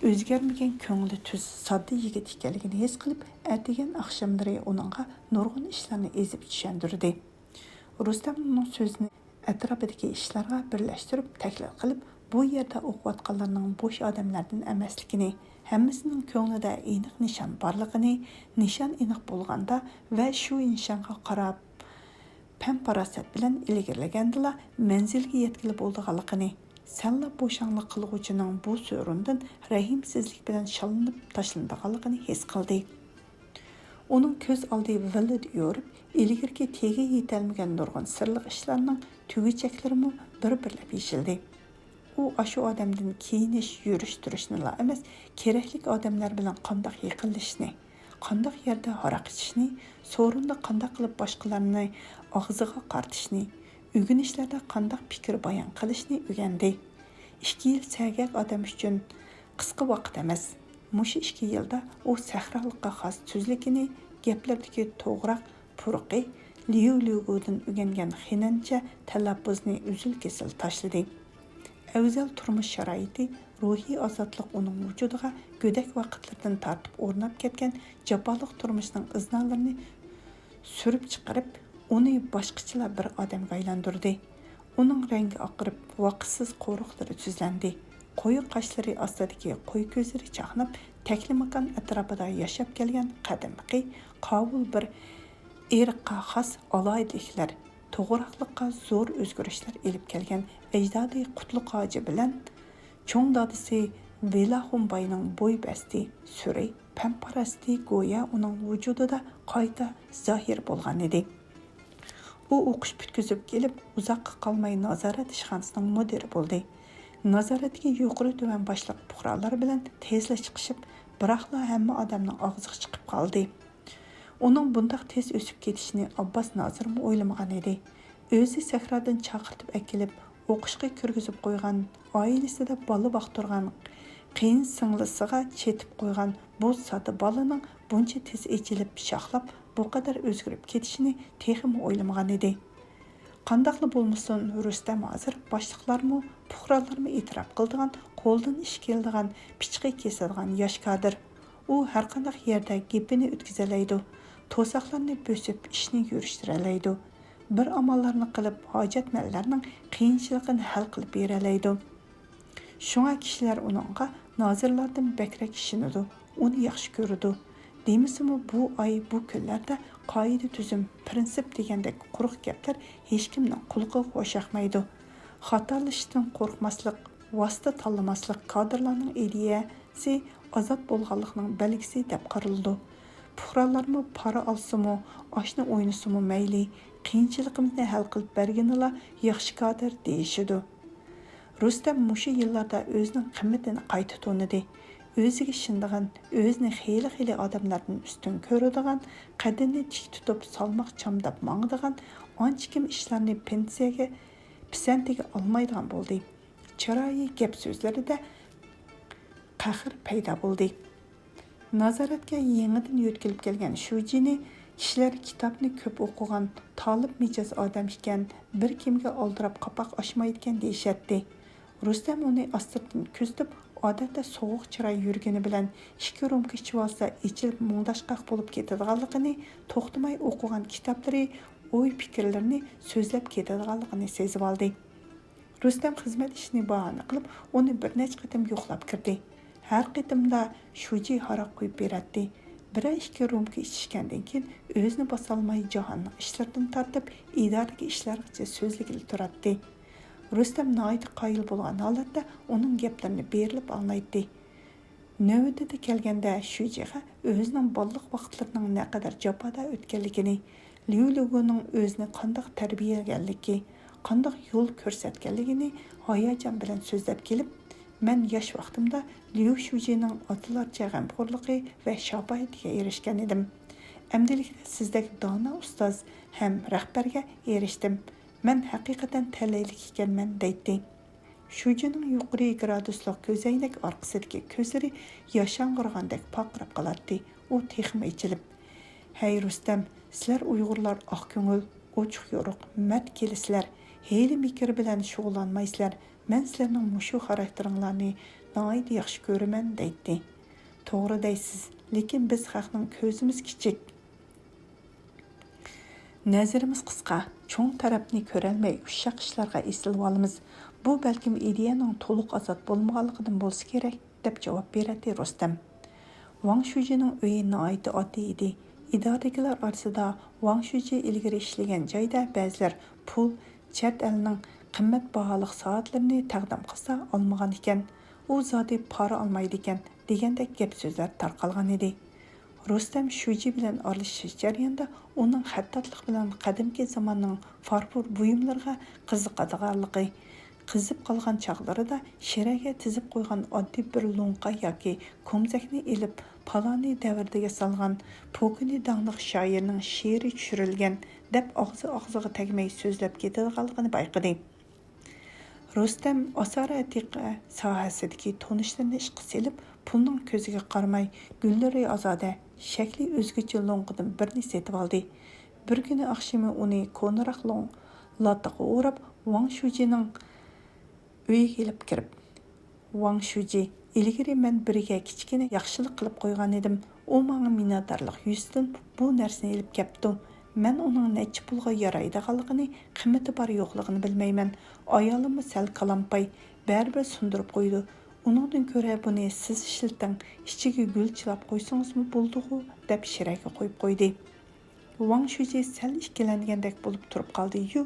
ئۆزگەرمىگەن كۆڭلى تۈز، ساددا يىگىت ئىكەنلىكىنى ھېس قىلىپ، ئەتىگەن ئاخشاملىرى ئۇنىڭغا نۇرغۇن ئىشلارنى ئېزىپ چۈشەندۈردى. رۇستەم ئۇنىڭ سۆزىنى ئەتراپىدىكى ئىشلارغا بىرلەشتۈرۈپ تەھلىل قىلىپ، بۇ يەردە ئوقۇۋاتقانلارنىڭ بوش ئادەملەردىن ئەمەسلىكىنى، ھەممىسىنىڭ كۆڭلىدە ئېنىق نىشان بارلىقىنى، نىشان ئېنىق بولغاندا ۋە شۇ نىشانغا قاراپ پەم-پاراسەت بىلەن ئىلگىرىلىگەندىلا مەنزىلگە يەتكىلى بولىدىغانلىقىنى، سەنلا بوشاڭلىق قىلغۇچىنىڭ بۇ سورۇندىن رەھىمسىزلىك بىلەن شاللىنىپ تاشلىنىدىغانلىقىنى ھېس قىلدى. ئۇنىڭ كۆز ئالدى ۋىللىدە يورۇپ، ئىلگىرىكى تېگى يېتەلمىگەن نۇرغۇن سىرلىق ئىشلارنىڭ تۈگۈچەكلىرىمۇ بىر-بىرلەپ يېشىلدى. ئۇ ئاشۇ ئادەمدىن كىيىنىش، يۈرۈش-تۇرۇشنىلا ئەمەس، كېرەكلىك ئادەملەر بىلەن قانداق يېقىنلىشىشنى، قانداق يەردە ھاراق ئىچىشنى، سورۇندا قانداق قىلىپ باشقىلارنى ئاغزىغا قارىتىشنى، ئۆگىنىشلەردە قانداق پىكىر بايان قىلىشنى ئۆگەندى. ئىككى يىل سەگەك ئادەم ئۈچۈن قىسقا ۋاقىت ئەمەس. مۇشۇ ئىككى يىلدا ئۇ سەھرالىققا خاس تۈزلۈكىنى، گەپلىرىدىكى توغراق پۇرىقى، ليۇ ليۇگۇدىن ئۆگەنگەن خېنەنچە تەلەپپۇزنى ئۈزۈل-كېسىل تاشلىدى. ئەۋزەل تۇرمۇش شارائىتى، روھىي ئازادلىق ئۇنىڭ ۋۇجۇدىغا گۆدەك ۋاقىتلىرىدىن تارتىپ ئورناپ كەتكەن جاپالىق تۇرمۇشنىڭ ئىزنالىرىنى سۈرۈپ چىقىرىپ، ئۇنى باشقىچىلا بىر ئادەمگە ئايلاندۇردى. ئۇنىڭ رەڭگى ئاقىرىپ، ۋاقىتسىز قورۇقلىرى تۈزلەندى. قويۇق قاشلىرى ئاستىدىكى قوي كۆزلىرى چاقناپ، تەكلىماكان ئەتراپىدا ياشاپ كەلگەن قەدىمكى قاۋۇل بىر ئىرققا خاس ئالاھىدىلىكلەر، توغراقلىققا زور ئۆزگىرىشلەر ئېلىپ كەلگەن ئەجدادى قۇتلۇق ھاجى بىلەن چوڭ دادىسى ۋېلاخۇن باينىڭ بوي بەستى، سۈرى، پەمپاراسىتى گويا ئۇنىڭ ۋۇجۇدىدا قايتا زاھىر بولغانىدى. ئۇ ئوقۇش پۈتكۈزۈپ كېلىپ، ئۇزاققا قالماي نازارەت ئىشخانىسىنىڭ مۇدىرى بولدى. نازارەتتىكى يۇقىرى تۆۋەن باشلىق پۇقرالار بىلەن تېزلا چىقىشىپ، بىراقلا ھەممە ئادەمنىڭ ئاغزىغا چىقىپ قالدى. ئۇنىڭ بۇنداق تېز ئۆسۈپ كېتىشىنى ئابباس نازىرمۇ ئويلىمىغان ئىدى. ئۆزى سەھرادىن چاقىرتىپ ئەكېلىپ، ئوقۇشقا كىرگۈزۈپ قويغان، ئائىلىسىدە بالا باقتۇرغان، قېيىن سىڭلىسىغا چېتىپ قويغان بۇ ساددا بالىنىڭ بۇنچە تېز ئېچىلىپ، شاخلاپ، بۇ قەدەر ئۆزگىرىپ كېتىشىنى تېخىمۇ ئويلىمىغان ئىدى. قانداقلا بولمىسۇن، رۇستەم ھازىر باشلىقلارمۇ، پۇقرالارمۇ ئېتىراپ قىلىدىغان، قولىدىن ئىش كېلىدىغان، پىچىقى كېسىدىغان ياش كادىر. ئۇ ھەرقانداق يەردە گېپىنى ئۆتكۈزەلەيدۇ، توساقلارنى بۆسۈپ ئىشنى يۈرۈشتۈرەلەيدۇ، بىر ئاماللارنى قىلىپ ھاجەتمەنلەرنىڭ قىيىنچىلىقىنى ھەل قىلىپ بېرەلەيدۇ. شۇڭا كىشىلەر ئۇنىڭغا نازىرلاردىن بەكرەك ئىشىنىدۇ، ئۇنى ياخشى كۆرىدۇ. دېمىسىمۇ بۇ ئاي، بۇ كۈنلەردە قائىدە-تۈزۈم، پىرىنسىپ دېگەندەك قۇرۇق گەپلەر ھېچكىمنىڭ قۇلىقىغا خۇشياقمايدۇ. خاتالىشىشتىن قورقماسلىق، ۋاسىتە تاللىماسلىق كادىرلارنىڭ ئىدىيەسى ئازاد بولغانلىقنىڭ بەلگىسى دەپ قارىلىدۇ. پۇقرالارمۇ پارا ئالسىمۇ، ئاشنا ئوينىسىمۇ مەيلى، قىيىنچىلىقىمىزنى ھەل قىلىپ بەرگىنىلا ياخشى كادىر دېيىشىدۇ. رۇستەم مۇشۇ يىللاردا ئۆزىنىڭ قىممىتىنى قايتا تونۇدى. ئۆزىگە ئىشىنىدىغان، ئۆزىنى خېلى-خېلى ئادەملەردىن ئۈستۈن كۆرىدىغان، قەددىنى تىك تۇتۇپ سالماق چامداپ ماڭىدىغان، ئانچىكىم ئىشلارنى پېنسىيەگە، پىسەنتىگە ئالمايدىغان بولدى. چىرايى، گەپ-سۆزلىرىدە قەھر پەيدا بولدى. نازارەتكە يېڭىدىن يۆتكىلىپ كەلگەن شۇجىنى كىشىلەر كىتابنى كۆپ ئوقۇغان، تالىپ مىجەز ئادەم ئىكەن، بىر كىمگە ئالدىراپ قاپاق ئاچمايدىكەن دېيىشەتتى. رۇستەم ئۇنى ئاستىرتىن كۆزىتىپ، ئادەتتە سوغۇق چىراي يۈرگىنى بىلەن ئىككى رومكا ئىچىۋالسا ئېچىلىپ مۇڭداشقاق بولۇپ كېتىدىغانلىقىنى، توختىماي ئوقۇغان كىتابلىرى، ئوي-پىكىرلىرىنى سۆزلەپ كېتىدىغانلىقىنى سېزىۋالدى. رۇستەم خىزمەت ئىشىنى باھانە قىلىپ، ئۇنى بىر نەچچە قېتىم يوقلاپ كىردى. ھەر قېتىمدا شۇجى ھاراق قۇيۇپ بېرەتتى. بىرەر ئىككى رومكا ئىچىشكەندىن كېيىن، ئۆزىنى باسالماي، جاھاننىڭ ئىشلىرىدىن تارتىپ ئىدارىدىكى ئىشلارغىچە سۆزلىگىلى تۇراتتى. رۇستەم ناھايىتى قايىل بولغان ھالەتتە ئۇنىڭ گەپلىرىنى بېرىلىپ ئاڭلايتتى. نۆۋىتىدە كەلگەندە، شۇجىغا ئۆزىنىڭ بالىلىق ۋاقىتلىرىنىڭ نەقەدەر جاپادا ئۆتكەنلىكىنى، ليۇ ليۇگۇنىڭ ئۆزىنى قانداق تەربىيەلىگەنلىكى، قانداق يول كۆرسەتكەنلىكىنى ھاياجان بىلەن سۆزلەپ كېلىپ، مەن ياش ۋاقتىمدا ليۇ شۇجىنىڭ ئاتىلارچە غەمخورلۇقى ۋە شاپائىتىگە ئېرىشكەن ئىدىم. ئەمدىلىكتە سىزدەك دانا ئۇستاز ھەم رەھبەرگە ئېرىشتىم. مەن ھەقىقەتەن تەلەيلىك ئىكەنمەن، دەيتتى. شۇجىنىڭ يۇقىرى گرادۇسلۇق كۆزەينەك ئارقىسىدىكى كۆزلىرى ياشاڭغۇرغاندەك پارقىراپ قالاتتى. ئۇ تېخىمۇ ئېچىلىپ، ھەي رۇستەم، سىلەر ئۇيغۇرلار ئاق كۆڭۈل، ئوچۇق يورۇق، مەرد كېلىسىلەر، ھىيلە-مىكىر بىلەن شۇغۇللانمايسىلەر، مەن سىلەرنىڭ مۇشۇ خاراكتېرىڭلارنى ناھايىتى ياخشى كۆرىمەن دەيتتى. توغرا دەيسىز، لېكىن بىز خەقنىڭ كۆزىمىز كىچىك. نەزىرىمىز قىسقا، چوڭ تەرەپنى كۆرەلمەي ئۇششاق ئىشلارغا ئېسىلىۋالىمىز. بۇ بەلكىم ئىدىيەنىڭ تولۇق ئازاد بولمىغانلىقىدىن بولسا كېرەك، دەپ جاۋاب بېرەتتى رۇستەم. ۋاڭ شۇجىنىڭ ئۆيى ناھايىتى ئاددىي ئىدى. ئىدارىدىكىلەر ئارىسىدا ۋاڭ شۇجى ئىلگىرى ئىشلىگەن جايدا بەزىلەر پۇل، چەت ئەلنىڭ قىممەت باھالىق سائەتلىرىنى تەقدىم قىلسا ئالمىغان ئىكەن، ئۇ زادى پارا ئالمايدىكەن، دېگەندەك گەپ سۆزلەر تارقالغان ئىدى. رۇستەم شۇجى بىلەن ئارىلىشىش جەريانىدا ئۇنىڭ خەتتاتلىق بىلەن قەدىمكى زاماننىڭ فارفور بۇيۇملىرىغا قىزىقىدىغانلىقى، قىزىپ قالغان چاغلىرىدا شىرەگە تىزىپ قويغان ئاددىي بىر لوڭقا ياكى كومزەكنى ئېلىپ، پالانى دەۋردە ياسالغان، پوكىنى داڭلىق شائىرنىڭ شېئىرى چۈشۈرۈلگەن، دەپ ئاغزى ئاغزىغا تەگمەي سۆزلەپ كېتىدىغانلىقىنى بايقىدى. رۇستەم ئاسارە ئەتىقە ساھەسىدىكى تونۇشلىرىنى ئىشقا سېلىپ، پۇلنىڭ كۆزىگە قارىماي، گۈللىرى ئازادە، شەكلى ئۆزگىچە لوڭقىدىن بىرنى سېتىۋالدى. بىر كۈنى ئاخشىمى ئۇنى كونىراق لوڭ لاتىغا ئوراپ، ۋاڭ شۇجىنىڭ ئۆيىگە ئېلىپ كىرىپ، ۋاڭ شۇجى، ئىلگىرى مەن بىرىگە كىچىككىنە ياخشىلىق قىلىپ قويغان ئىدىم. ئۇ ماڭا مىننەتدارلىق يۈزىسىدىن بۇ نەرسىنى ئېلىپ كەپتۇ. مەن ئۇنىڭ نەچچە پۇلغا يارايدىغانلىقىنى، قىممىتى بار يوقلۇقىنى بىلمەيمەن. ئايالىممۇ سەل كالامپاي، بەرىبىر سۇندۇرۇپ قويىدۇ. ئۇنىڭدىن كۆرە بۇنى سىز ئىشلىتىڭ، ئىچىگە گۈل چىلاپ قويسىڭىزمۇ بولىدىغۇ، دەپ شىرەگە قويۇپ قويدى. ۋاڭ شۇجى سەل ئىككىلەنگەندەك بولۇپ تۇرۇپ قالدى-يۇ،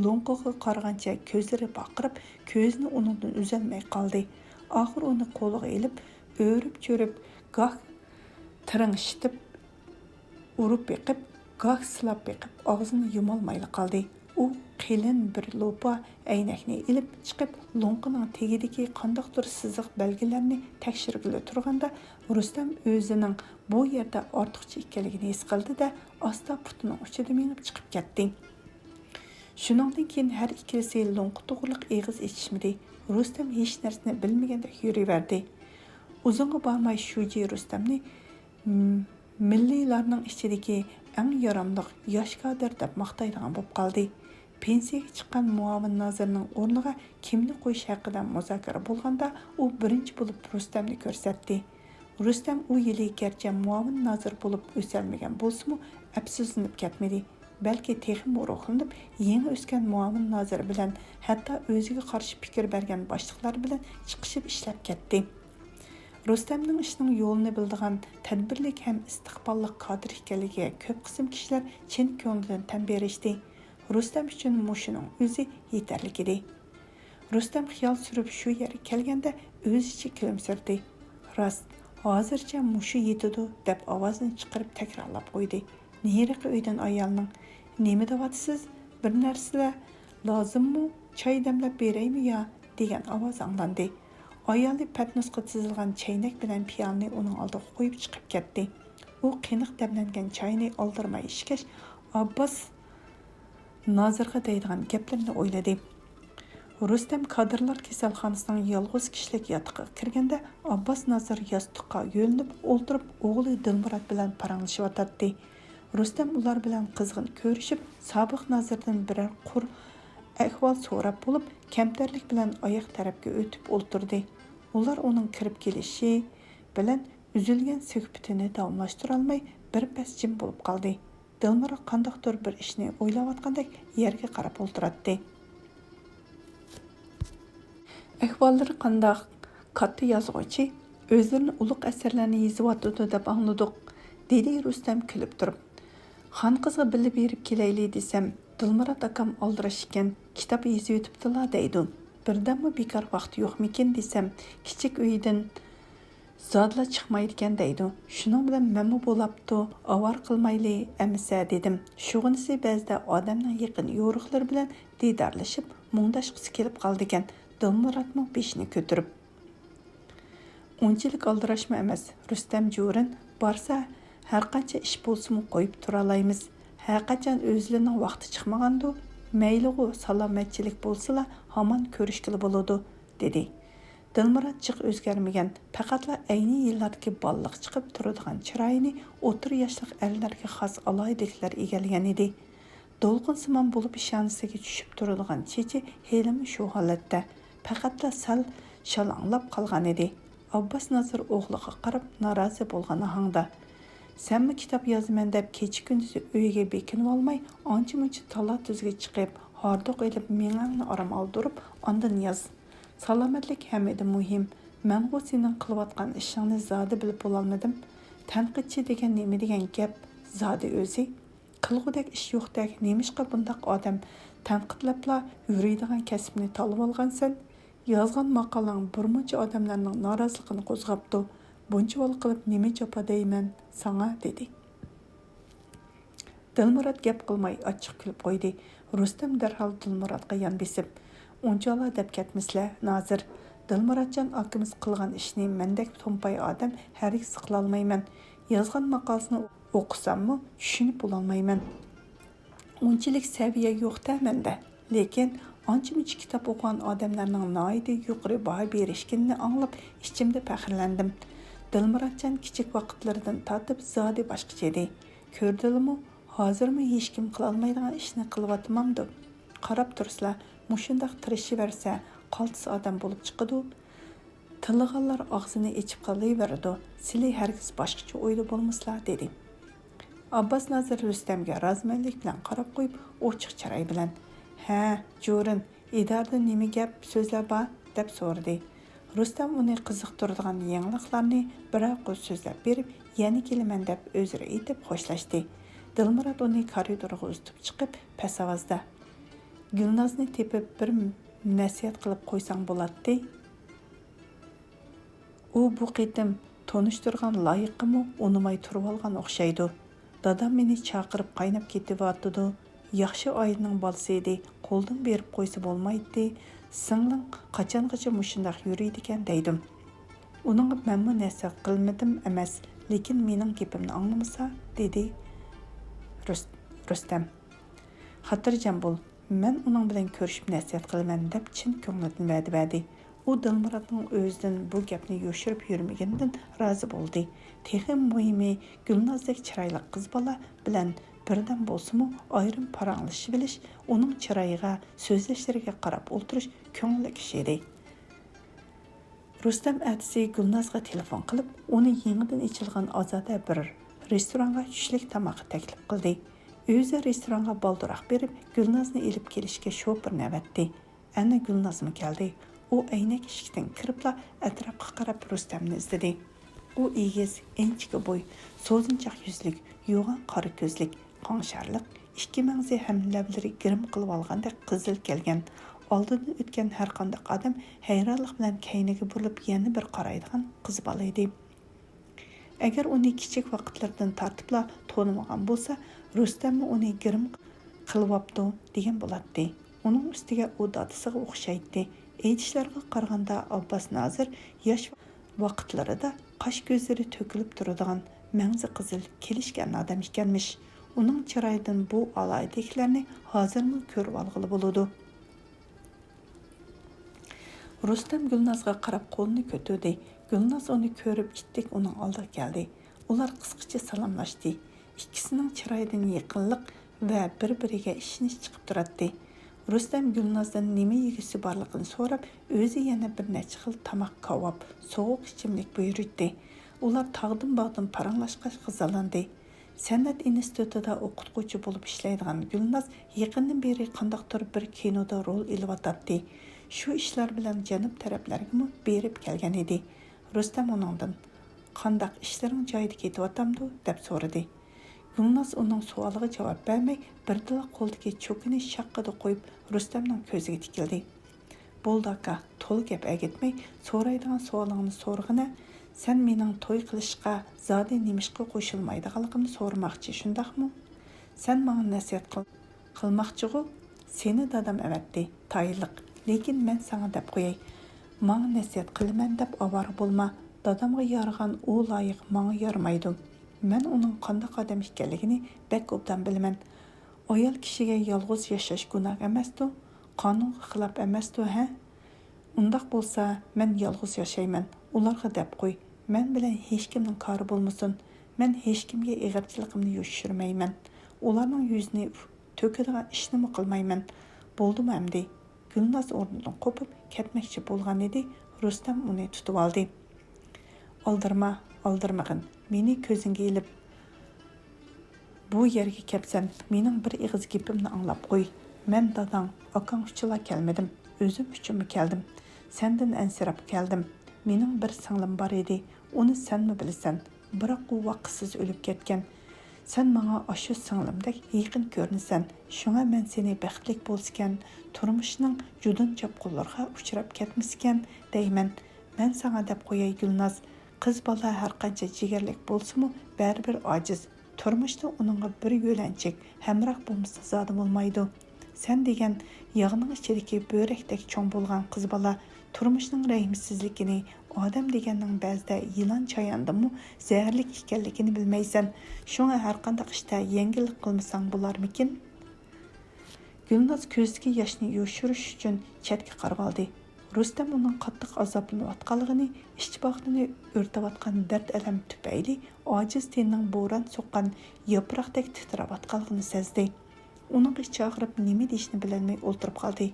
لوڭقىغا قارىغانچە كۆزلىرى پارقىراپ، كۆزىنى ئۇنىڭدىن ئۈزەلمەي قالدى. ئاخىر ئۇنى قولىغا ئېلىپ، ئۆرۈپ-چۆرۈپ، گاھ تىرىڭشىتىپ ئۇرۇپ بېقىپ، گاھ سىلاپ بېقىپ، ئاغزىنى يۇمالمايلا قالدى. ئۇ قېلىن بىر لوپا ئەينەكنى ئېلىپ چىقىپ، لوڭقىنىڭ تېگىدىكى قانداقتۇر سىزىق بەلگىلەرنى تەكشۈرگىلى تۇرغاندا، رۇستەم ئۆزىنىڭ بۇ يەردە ئارتۇقچە ئىكەنلىكىنى ھېس قىلدى-دە، ئاستا پۇتىنىڭ ئۇچىدا مېڭىپ چىقىپ كەتتى. شۇنىڭدىن كېيىن ھەر ئىككىلىسى لوڭقا توغرىلىق ئېغىز ئېچىشمىدى. رۇستەم ھېچ نەرسىنى بىلمىگەندەك يۈرۈۋەردى. ئۇزۇنغا بارماي شۇجى رۇستەمنى، م-، مىللىيلارنىڭ ئىچىدىكى ئەڭ ياراملىق ياش كادىر دەپ ماختايدىغان بولۇپ قالدى. پېنسىيەگە چىققان مۇئاۋىن نازىرنىڭ ئورنىغا كىمنى قويۇش ھەققىدە مۇزاكىرە بولغاندا، ئۇ بىرىنچى بولۇپ رۇستەمنى كۆرسەتتى. رۇستەم ئۇ يىلى گەرچە مۇئاۋىن نازىر بولۇپ ئۆسەلمىگەن بولسىمۇ، ئەپسۇسلىنىپ كەتمىدى. بەلكى تېخىمۇ روھلىنىپ، يېڭى ئۆسكەن مۇئاۋىن نازىر بىلەن ھەتتا ئۆزىگە قارشى پىكىر بەرگەن باشلىقلار بىلەن چىقىشىپ ئىشلەپ كەتتى. رۇستەمنىڭ ئىشنىڭ يولىنى بىلىدىغان، تەدبىرلىك ھەم ئىستىقباللىق كادىر ئىكەنلىكىگە كۆپ قىسىم كىشىلەر چىن كۆڭلىدىن تەن بېرىشتى. رۇستەم ئۈچۈن مۇشۇنىڭ ئۆزى يېتەرلىك ئىدى. رۇستەم خىيال سۈرۈپ شۇ يەرگە كەلگەندە ئۆزىچە كۈلۈمسىرىدى. راست، ھازىرچە مۇشۇ يېتىدۇ دەپ ئاۋازىنى چىقىرىپ تەكرارلاپ قويدى. نېرىقى ئۆيدىن ئايالنىڭ، نېمە دەۋاتىسىز؟ بىر نەرسىلەر لازىممۇ؟ چاي دەملەپ بېرەيمۇ يا؟ دېگەن ئاۋاز ئاڭلاندى. ئايالى پەتنۇسقا تىزىلغان چەينەك بىلەن پىيالىنى ئۇنىڭ ئالدىغا قويۇپ چىقىپ كەتتى. ئۇ قېنىق دەملەنگەن چاينى ئالدىرىماي ئىچكەچ، ئابباس نازىرغا دەيدىغان گەپلىرىنى ئويلىدى. رۇستەم كادىرلار كېسەلخانىسىنىڭ يالغۇز كىشىلىك ياتىقىغا كىرگەندە، ئابباس نازىر ياستۇققا يۆلىنىپ ئولتۇرۇپ، ئوغلى دىلمۇرات بىلەن پاراڭلىشىۋاتاتتى. رۇستەم ئۇلار بىلەن قىزغىن كۆرۈشۈپ، سابىق نازىردىن بىرەر قۇر ئەھۋال سوراپ بولۇپ، كەمتەرلىك بىلەن ئاياق تەرەپكە ئۆتۈپ ئولتۇردى. ئۇلار ئۇنىڭ كىرىپ كېلىشى بىلەن ئۈزۈلگەن سۆھبىتىنى داۋاملاشتۇرالماي، بىر پەس جىم بولۇپ قالدى. دىلمۇرات قانداقتۇر بىر ئىشنى ئويلاۋاتقاندەك يەرگە قاراپ ئولتۇراتتى. ئەھۋاللىرى قانداق؟ كاتتا يازغۇچى ئۆزلىرىنى ئۇلۇغ ئەسەرلەرنى يېزىۋاتىدۇ دەپ ئاڭلىدۇق، دېدى رۇستەم كۈلۈپ تۇرۇپ. خانقىزغا بىللە بېرىپ كېلەيلى دېسەم، دىلمۇرات ئاكام ئالدىراش ئىكەن، كىتاب يېزىۋېتىپتىلا دەيدۇ. بىردەممۇ بىكار ۋاقتى يوقمىكىن دېسەم، كىچىك ئۆيىدىن زادىلا چىقمايدىكەن دەيدۇ. شۇنىڭ بىلەن مەنمۇ بولاپتۇ، ئاۋارە قىلمايلى ئەمىسە دېدىم. شۇغىنىسى بەزىدە ئادەمنىڭ يېقىن يورۇقلىرى بىلەن دىدارلىشىپ، مۇڭداشقۇسى كېلىپ قالىدىكەن، دىلمۇراتمۇ بېشىنى كۆتۈرۈپ. ئۇنچىلىك ئالدىراشمۇ ئەمەس، رۇستەم جۇرىن، بارسا ھەرقانچە ئىش بولسىمۇ قويۇپ تۇرالايمىز. ھەرقاچان ئۆزلىرىنىڭ ۋاقتى چىقمىغاندۇ، مەيلىغۇ، سالامەتچىلىك بولسىلا ھامان كۆرۈشكىلى بولىدۇ. دېدى. دىلمۇرات جىق ئۆزگەرمىگەن، پەقەتلا ئەينى يىللاردىكى بالىلىق چىقىپ تۇرىدىغان چىرايىنى ئوتتۇرا ياشلىق ئەرلەرگە خاس ئالاھىدىلىكلەر ئىگىلىگەن ئىدى. دولقۇنسىمان بۇلۇت پېشانىسىگە چۈشۈپ تۇرىدىغان چېچى ھېلىمۇ شۇ ھالەتتە، پەقەتلا سەل شالاڭلاپ قالغانىدى. ئابباس نازىر ئوغلىغا قاراپ نارازى بولغان ئاھاڭدا، سەنمۇ كىتاب يازىمەن دەپ كېچە-كۈندۈزى ئۆيگە بېكىنىۋالماي، ئانچە-مۇنچە تالا-تۈزگە چىقىپ، ھاردۇق ئېلىپ، مېڭەڭنى ئارام ئالدۇرۇپ، ئاندىن ياز. سالامەتلىك ھەممىدىن مۇھىم. مەنغۇ سېنىڭ قىلىۋاتقان ئىشىڭنى زادى بىلىپ بولالمىدىم. تەنقىدچى دېگەن نېمە دېگەن گەپ زادى ئۆزى؟ قىلغۇدەك ئىش يوقتەك، نېمىشقا بۇنداق ئادەم تەنقىدلەپلا يۈرىدىغان كەسىپنى تاللىۋالغانسەن؟ يازغان ماقالەڭ بىرمۇنچە ئادەملەرنىڭ نارازىلىقىنى قوزغاپتۇ. بۇنچىۋالا قىلىپ نېمە جاپا دەيمەن ساڭا؟ دېدى. دىلمۇرات گەپ قىلماي ئاچچىق كۈلۈپ قويدى. رۇستەم دەرھال دىلمۇراتقا يان بېسىپ، ئۇنچىۋالا دەپ كەتمىسىلە، نازىر. دىلمۇراتجان ئاكىمىز قىلغان ئىشنى مەندەك تومپاي ئادەم ھەرگىز قىلالمايمەن. يازغان ماقالىسىنى ئوقۇساممۇ چۈشىنىپ بولالمايمەن. ئۇنچىلىك سەۋىيە يوق-تە مەندە. لېكىن ئانچە-مۇنچە كىتاب ئوقۇغان ئادەملەرنىڭ ناھايىتى يۇقىرى باھا بېرىشكىنىنى ئاڭلاپ ئىچىمدە پەخىرلەندىم. دىلمۇراتجان كىچىك ۋاقىتلىرىدىن تارتىپ زادى باشقىچە ئىدى. كۆردىلىمۇ، ھازىرمۇ ھېچكىم قىلالمايدىغان ئىشنى قىلىۋاتمامدۇ؟ قاراپ تۇرسىلا، مۇشۇنداق تىرىشىۋەرسە، قالتىس ئادەم بولۇپ چىقىدۇ. تىللىغانلار ئاغزىنى ئېچىپ قېلىۋېرىدۇ. سىلى ھەرگىز باشقىچە ئويدا بولمىسىلا، دېدى. ئابباس نازىر رۇستەمگە رازىمەنلىك بىلەن قاراپ قويۇپ، ئوچۇق چىراي بىلەن، ھە، جورىن، ئىدارىدە نېمە گەپ، سۆزلەر بار؟ دەپ سورىدى. رۇستەم ئۇنى قىزىقتۇرىدىغان يېڭىلىقلارنى بىرەر قول سۆزلەپ بېرىپ، يەنە كېلىمەن دەپ ئۆزرە ئېيتىپ خوشلاشتى. دىلمۇرات ئۇنى كارىدورغا ئۇزىتىپ چىقىپ، پەس ئاۋازدا، گۈلنازنى تېپىپ بىر نەسىھەت قىلىپ قويساڭ بولاتتى. ئۇ بۇ قېتىم تونۇشتۇرغان لايىقىمۇ ئۇنىماي تۇرۇۋالغان ئوخشايدۇ. دادام مېنى چاقىرىپ قايناپ كېتىۋاتىدۇ. ياخشى ئائىلىنىڭ بالىسى ئىدى، قولدىن بېرىپ قويسا بولمايتتى. سىڭلىڭ قاچانغىچە مۇشۇنداق يۈرىدىكەن دەيدۇ. ئۇنىڭغا مەنمۇ نەسىھەت قىلمىدىم ئەمەس، لېكىن مېنىڭ گېپىمنى ئاڭلىمىسا، دېدى رۇس-، رۇستەم. خاتىرجەم بول، مەن ئۇنىڭ بىلەن كۆرۈشۈپ نەسىھەت قىلىمەن، دەپ چىن كۆڭلىدىن ۋەدە بەردى. ئۇ دىلمۇراتنىڭ ئۆزىدىن بۇ گەپنى يوشۇرۇپ يۈرمىگىنىدىن رازى بولدى. تېخىمۇ مۇھىمى، گۈلنازدەك چىرايلىق قىز بالا بىلەن بىردەم بولسىمۇ، ئايرىم پاراڭلىشىۋېلىش، ئۇنىڭ چىرايىغا، سۆزلەشلىرىگە قاراپ ئولتۇرۇش كۆڭۈللۈك ئىش ئىدى. رۇستەم ئەتىسى گۈلنازغا تېلېفون قىلىپ، ئۇنى يېڭىدىن ئېچىلغان ئازادە بىر رېستورانغا چۈشلۈك تاماققا تەكلىپ قىلدى. ئۆزى رېستورانغا بالدۇراق بېرىپ، گۈلنازنى ئېلىپ كېلىشكە شوپۇرنى ئەۋەتتى. ئەنە گۈلنازمۇ كەلدى. ئۇ ئەينەك ئىشىكتىن كىرىپلا ئەتراپقا قاراپ رۇستەمنى ئىزدىدى. ئۇ ئېگىز، ئىنچىكە بوي، سوزۇنچاق يۈزلۈك، يوغان قارا كۆزلۈك، قاڭشارلىق، ئىككى مەڭزى ھەم لەۋلىرى گىرىم قىلىۋالغاندەك قىزىل كەلگەن، ئالدىدىن ئۆتكەن ھەرقانداق ئادەم ھەيرانلىق بىلەن كەينىگە بۇرۇلۇپ يەنە بىر قارايدىغان قىز بالا ئىدى. ئەگەر ئۇنى كىچىك ۋاقىتلىرىدىن تارتىپلا تونۇمىغان بولسا، رۇستەممۇ ئۇنى گىرىم قىلىۋاپتۇ دېگەن بولاتتى. ئۇنىڭ ئۈستىگە ئۇ دادىسىغا ئوخشايتتى. ئېيتىشلارغا قارىغاندا، ئابباس نازىر ياش ۋاقىتلىرىدا قاش-كۆزلىرى تۆكۈلۈپ تۇرىدىغان، مەڭزى قىزىل، كېلىشكەن ئادەم ئىكەنمىش. ئۇنىڭ چىرايىدىن بۇ ئالاھىدىلىكلەرنى ھازىرمۇ كۆرۈۋالغىلى بولىدۇ. رۇستەم گۈلنازغا قاراپ قولىنى كۆتۈردى. گۈلناز ئۇنى كۆرۈپ ئىتتىك ئۇنىڭ ئالدىغا كەلدى. ئۇلار قىسقىچە سالاملاشتى. ئىككىسىنىڭ چىرايىدىن يېقىنلىق ۋە بىر-بىرىگە ئىشىنىش چىقىپ تۇراتتى. رۇستەم گۈلنازدىن نېمە يېگۈسى بارلىقىنى سوراپ، ئۆزى يەنە بىر نەچچە خىل تاماق، كاۋاپ، سوغۇق ئىچىملىك بۇيرۇتتى. ئۇلار تاغدىن-باغدىن پاراڭلاشقاچ غىزالاندى. سەنئەت ئىنستىتۇتىدا ئوقۇتقۇچى بولۇپ ئىشلەيدىغان گۈلناز يېقىندىن بېرى قانداقتۇر بىر كىنودا رول ئېلىۋاتاتتى. شۇ ئىشلار بىلەن جەنۇب تەرەپلەرگىمۇ بېرىپ كەلگەن ئىدى. رۇستەم ئۇنىڭدىن، «قانداق، ئىشلىرىڭ جايىدا كېتىۋاتامدۇ؟» دەپ سورىدى. گۈلناز ئۇنىڭ سوئالىغا جاۋاب بەرمەي، بىردىنلا قولىدىكى چوكىنى شاققىدە قويۇپ، رۇستەمنىڭ كۆزىگە تىكىلدى. «بولدى ئاكا، تولا گەپ ئەگىتمەي، سورايدىغان سوئالىڭنى سورىغىنە. سەن مېنىڭ توي قىلىشقا زادى نېمىشقا قوشۇلمايدىغانلىقىمنى سورىماقچى، شۇنداقمۇ؟ سەن ماڭا نەسىھەت قىل-، قىلماقچىغۇ؟ سېنى دادام ئەۋەتتى، تايىنلىق. لېكىن مەن ساڭا دەپ قوياي، ماڭا نەسىھەت قىلىمەن دەپ ئاۋارە بولما. دادامغا يارىغان ئۇ لايىق ماڭا يارىمايدۇ. مەن ئۇنىڭ قانداق ئادەم ئىكەنلىكىنى بەك ئوبدان بىلىمەن. ئايال كىشىگە يالغۇز ياشاش گۇناھ ئەمەستۇ؟ قانۇنغا خىلاپ ئەمەستۇ، ھە؟» ئۇنداق بولسا، مەن يالغۇز ياشايمەن. ئۇلارغا دەپ قوي، مەن بىلەن ھېچكىمنىڭ كارى بولمىسۇن. مەن ھېچكىمگە ئېغىرچىلىقىمنى يوشۇرمايمەن. ئۇلارنىڭ يۈزىنى تۆكىدىغان ئىشنىمۇ قىلمايمەن. بولدىمۇ ئەمدى؟ گۈلناز ئورنىدىن قوپۇپ كەتمەكچى بولغانىدى، رۇستەم ئۇنى تۇتۇۋالدى. ئالدىرىما، ئالدىرىمىغىن، مېنى كۆزۈڭگە ئىلىپ، بۇ يەرگە كەپسەن، مېنىڭ بىر ئېغىز گېپىمنى ئاڭلاپ قوي. مەن داداڭ، ئاكاڭ ئۈچۈنلا كەلمىدىم، ئۆزۈم ئۈچۈنمۇ كەلدىم. سەندىن ئەنسىرەپ كەلدىم. مېنىڭ بىر سىڭلىم بار ئىدى، ئۇنى سەنمۇ بىلىسەن. بىراق ئۇ ۋاقىتسىز ئۆلۈپ كەتكەن. سەن ماڭا ئاشۇ سىڭلىمدەك يېقىن كۆرۈنىسەن. شۇڭا مەن سېنى بەختلىك بولسىكەن، تۇرمۇشنىڭ جۇدۇن چاپقۇنلىرىغا ئۇچراپ كەتمىسىكەن دەيمەن. مەن ساڭا دەپ قوياي، گۈلناز، قىز بالا ھەرقانچە جىگەرلىك بولسىمۇ، بەرىبىر ئاجىز. تۇرمۇشتا ئۇنىڭغا بىر يۆلەنچۈك، ھەمراھ بولمىسا زادى بولمايدۇ. سەن دېگەن ياغنىڭ ئىچىدىكى بۆرەكتەك چوڭ بولغان قىز بالا تۇرمۇشنىڭ رەھىمسىزلىكىنى، ئادەم دېگەننىڭ بەزىدە يىلان چاياندىنمۇ زەھەرلىك ئىكەنلىكىنى بىلمەيسەن. شۇڭا ھەرقانداق ئىشتا يەڭگىللىك قىلمىساڭ بولارمىكىن؟ گۈلناز كۆزىدىكى ياشنى يوشۇرۇش ئۈچۈن چەتكە قارىۋالدى. رۇستەم ئۇنىڭ قاتتىق ئازابلىنىۋاتقانلىقىنى، ئىچ باغرىنى ئۆرتەۋاتقان دەرد-ئەلەم تۈپەيلى ئاجىز تېنىنىڭ بوران سوققان ياپراقتەك تىترەۋاتقانلىقىنى سەزدى. ئۇنىڭ ئىچى ئاغرىپ، نېمە دېيىشنى بىلەلمەي ئولتۇرۇپ قالدى.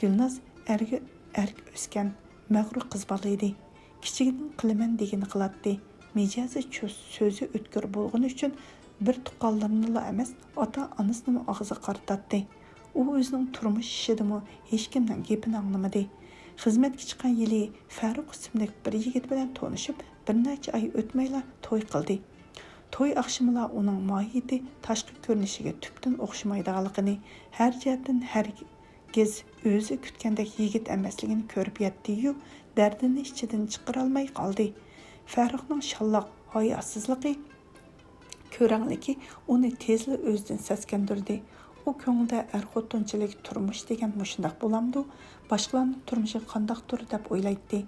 گۈلناز ئەرگە، ئەركە ئۆسكەن، مەغرۇر قىز بالا ئىدى. كىچىكىدىن قىلىمەن دېگىنىنى قىلاتتى. مىجەزى چۇس، سۆزى ئۆتكۈر بولغىنى ئۈچۈن بىر تۇغقانلىرىنىلا ئەمەس، ئاتا-ئانىسىنىمۇ ئاغزىغا قارىتاتتى. ئۇ ئۆزىنىڭ تۇرمۇش ئىشىدىمۇ ھېچكىمنىڭ گېپىنى ئاڭلىمىدى. خىزمەتكە چىققان يىلى فەرۇق ئىسىملىك بىر يىگىت بىلەن تونۇشۇپ، بىر نەچچە ئاي ئۆتمەيلا توي قىلدى. توي ئاخشىمىلا ئۇنىڭ ماھىيىتى تاشقى كۆرۈنۈشىگە تۈپتىن ئوخشىمايدىغانلىقىنى، ھەر جەھەتتىن ھەرگىز ئۆزى كۈتكەندەك يىگىت ئەمەسلىكىنى كۆرۈپ يەتتى-يۇ، دەردىنى ئىچىدىن چىقىرالماي قالدى. فەرۇقنىڭ شاللاق، ھاياسىزلىقى، كۆرەڭلىكى ئۇنى تېزلا ئۆزىدىن سەسكەندۈردى. ئۇ كۆڭلىدە ئەر-خوتۇنچىلىك تۇرمۇش دېگەن مۇشۇنداق بولامدۇ؟ باشقىلارنىڭ تۇرمۇشى قانداقتۇر دەپ ئويلايتتى.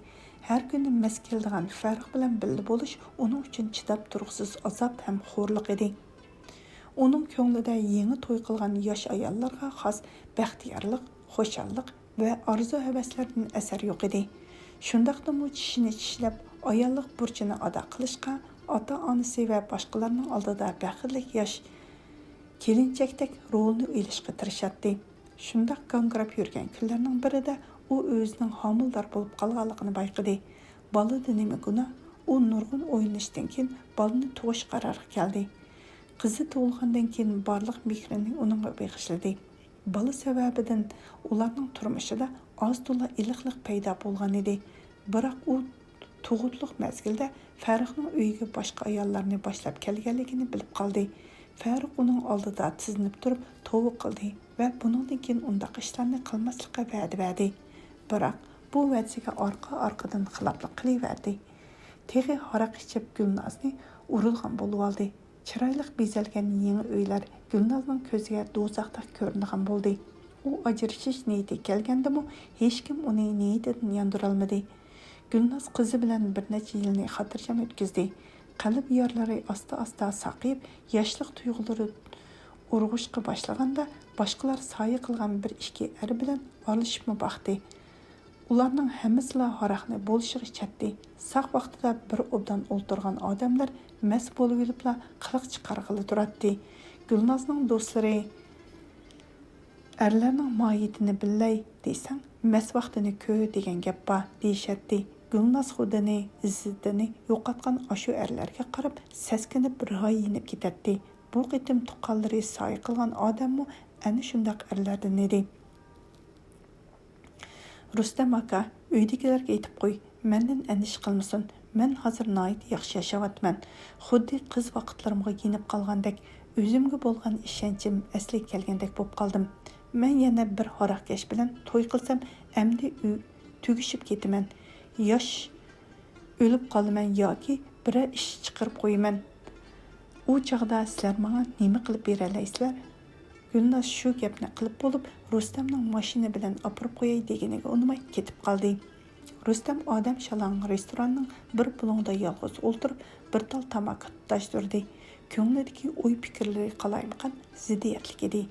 ھەر كۈنى مەس كېلىدىغان فەرۇق بىلەن بىللە بولۇش ئۇنىڭ ئۈچۈن چىداپ تۇرغۇسىز ئازاب ھەم خورلۇق ئىدى. ئۇنىڭ كۆڭلىدە يېڭى توي قىلغان ياش ئاياللارغا خاس بەختىيارلىق، خۇشاللىق ۋە ئارزۇ-ھەۋەسلەردىن ئەسەر يوق ئىدى. شۇنداقتىمۇ چىشىنى چىشلەپ، ئاياللىق بۇرچىنى ئادا قىلىشقا، ئاتا-ئانىسى ۋە باشقىلارنىڭ ئالدىدا بەختلىك ياش كېلىنچەكتەك رولىنى ئېلىشقا تىرىشاتتى. شۇنداق گاڭگىراپ يۈرگەن كۈنلەرنىڭ بىرىدە ئۇ ئۆزىنىڭ ھامىلىدار بولۇپ قالغانلىقىنى بايقىدى. بالىدا نېمە گۇناھ؟ ئۇ نۇرغۇن ئويلىنىشتىن كېيىن بالىنى تۇغۇش قارارىغا كەلدى. قىزى تۇغۇلغاندىن كېيىن بارلىق مېھرىنى ئۇنىڭغا بېغىشلىدى. بالا سەۋەبىدىن ئۇلارنىڭ تۇرمۇشىدا ئاز-تولا ئىللىقلىق پەيدا بولغانىدى. بىراق ئۇ تۇغۇتلۇق مەزگىلدە فەرۇقنىڭ ئۆيىگە باشقا ئاياللارنى باشلاپ كەلگەنلىكىنى بىلىپ قالدى. فەرۇق ئۇنىڭ ئالدىدا تىزلىنىپ تۇرۇپ توۋا قىلدى ۋە بۇنىڭدىن كېيىن ئۇنداق ئىشلارنى قىلماسلىققا ۋەدە بەردى. بىراق بۇ ۋەدىسىگە ئارقا-ئارقىدىن خىلاپلىق قىلىۋەردى. تېخى ھاراق ئىچىپ گۈلنازنى ئۇرىدىغان بولۇۋالدى. چىرايلىق بېزەلگەن يېڭى ئۆيلەر گۈلنازنىڭ كۆزىگە دوزاختەك كۆرۈنىدىغان بولدى. ئۇ ئاجرىشىش نىيىتى كەلگەندىمۇ، ھېچكىم ئۇنى نىيىتىدىن ياندۇرالمىدى. گۈلناز قىزى بىلەن بىر نەچچە يىلنى خاتىرجەم ئۆتكۈزدى. قەلب يارىلىرى ئاستا-ئاستا ساقىيىپ، ياشلىق تۇيغۇلىرى ئۇرغۇشقا باشلىغاندا، باشقىلار سايە قىلغان بىر-ئىككى ئەر بىلەن ئارىلىشىپمۇ باقتى. ئۇلارنىڭ ھەممىسىلا ھاراقنى بولۇشىغا ئىچەتتى. ساق ۋاقتىدا بىر ئوبدان ئولتۇرغان ئادەملەر مەس بولۇۋېلىپلا قىلىق چىقارغىلى تۇراتتى. گۈلنازنىڭ دوستلىرى، «ئەرلەرنىڭ ماھىيىتىنى بىلەي دېسەڭ، مەس ۋاقتىنى كۆر دېگەن گەپ بار» دېيىشەتتى. گۈلناز خۇدىنى، ئىززىتىنى يوقاتقان ئاشۇ ئەرلەرگە قاراپ سەسكىنىپ راھى يېنىپ كېتەتتى. بۇ قېتىم تۇغقانلىرى سايە قىلغان ئادەممۇ ئەنە شۇنداق ئەرلەردىن ئىدى. رۇستەم ئاكا، ئۆيدىكىلەرگە ئېيتىپ قوي، مەندىن ئەندىشە قىلمىسۇن. مەن ھازىر ناھايىتى ياخشى ياشاۋاتىمەن. خۇددى قىز ۋاقىتلىرىمغا يېنىپ قالغاندەك، ئۆزۈمگە بولغان ئىشەنچىم ئەسلىگە كەلگەندەك بولۇپ قالدىم. مەن يەنە بىر ھاراقكەش بىلەن توي قىلسام، ئەمدى ئۆ-، تۈگىشىپ كېتىمەن. ياش ئۆلۈپ قالىمەن ياكى بىرەر ئىش چىقىرىپ قويىمەن. ئۇ چاغدا سىلەر ماڭا نېمە قىلىپ بېرەلەيسىلەر؟ گۈلناز شۇ گەپنى قىلىپ بولۇپ، رۇستەمنىڭ ماشىنا بىلەن ئاپىرىپ قوياي دېگىنىگە ئۇنىماي كېتىپ قالدى. رۇستەم ئادەم شالاڭ رېستوراننىڭ بىر بۇلۇڭىدا يالغۇز ئولتۇرۇپ، بىر تال تاماكا تۇتاشتۇردى. كۆڭلىدىكى ئوي-پىكىرلىرى قالايمىقان، زىددىيەتلىك ئىدى.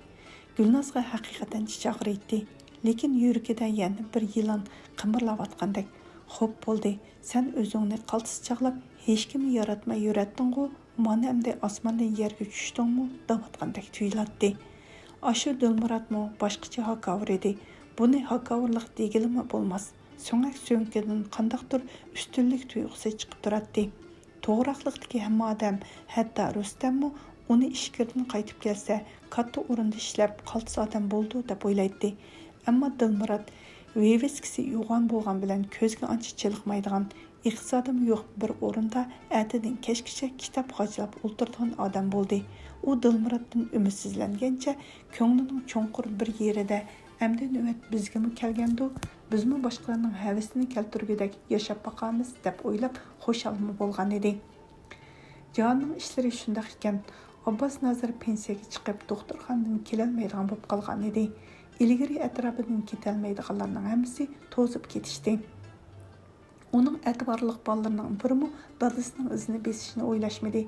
گۈلنازغا ھەقىقەتەن ئىچى ئاغرىيتتى. لېكىن يۈرىكىدە يەنە بىر يىلان قىمىرلاۋاتقاندەك. خوپ بولدى، سەن ئۆزۈڭنى قالتىس چاغلاپ، ھېچكىمنى ياراتماي يۈرەتتىڭغۇ، مانا ئەمدى ئاسماندىن يەرگە چۈشتۈڭمۇ دەۋاتقاندەك تۇيۇلاتتى. ئاشۇ دىلمۇراتمۇ باشقىچە ھاكاۋۇر ئىدى. بۇنى ھاكاۋۇرلۇق دېگىلىمۇ بولماس. سۆڭەك سۆڭىكىدىن قانداقتۇر ئۈستۈنلۈك تۇيغۇسى چىقىپ تۇراتتى. توغراقلىقتىكى ھەممە ئادەم، ھەتتا رۇستەممۇ ئۇنى ئىچكىرىدىن قايتىپ كەلسە، كاتتا ئورۇندا ئىشلەپ، قالتىس ئادەم بولىدۇ دەپ ئويلايتتى. ئەمما دىلمۇرات ۋىۋىسكىسى يوغان بولغان بىلەن كۆزگە ئانچە چېلىقمايدىغان، ئېغىز ئادىمى يوق بىر ئورۇندا ئەتىدىن كەچكىچە كىتاب قاچىلاپ ئولتۇرىدىغان ئادەم بولدى. ئۇ دىلمۇراتتىن ئۈمىدسىزلەنگەنچە كۆڭلىنىڭ چوڭقۇر بىر يېرىدە، ئەمدى نۆۋەت بىزگىمۇ كەلگەندۇ، بىزمۇ باشقىلارنىڭ ھەۋىسىنى كەلتۈرگۈدەك ياشاپ باقارمىز دەپ ئويلاپ خۇشالمۇ بولغان ئىدى. جاھاننىڭ ئىشلىرى شۇنداق ئىكەن، ئابباس نازىر پېنسىيەگە چىقىپ، دوختۇرخانىدىن كېلەلمەيدىغان بولۇپ قالغان ئىدى. ئىلگىرى ئەتراپىدىن كېتەلمەيدىغانلارنىڭ ھەممىسى توزۇپ كېتىشتى. ئۇنىڭ ئەتىۋارلىق بالىلىرىنىڭ بىرىمۇ دادىسىنىڭ ئىزىنى بېسىشنى ئويلاشمىدى.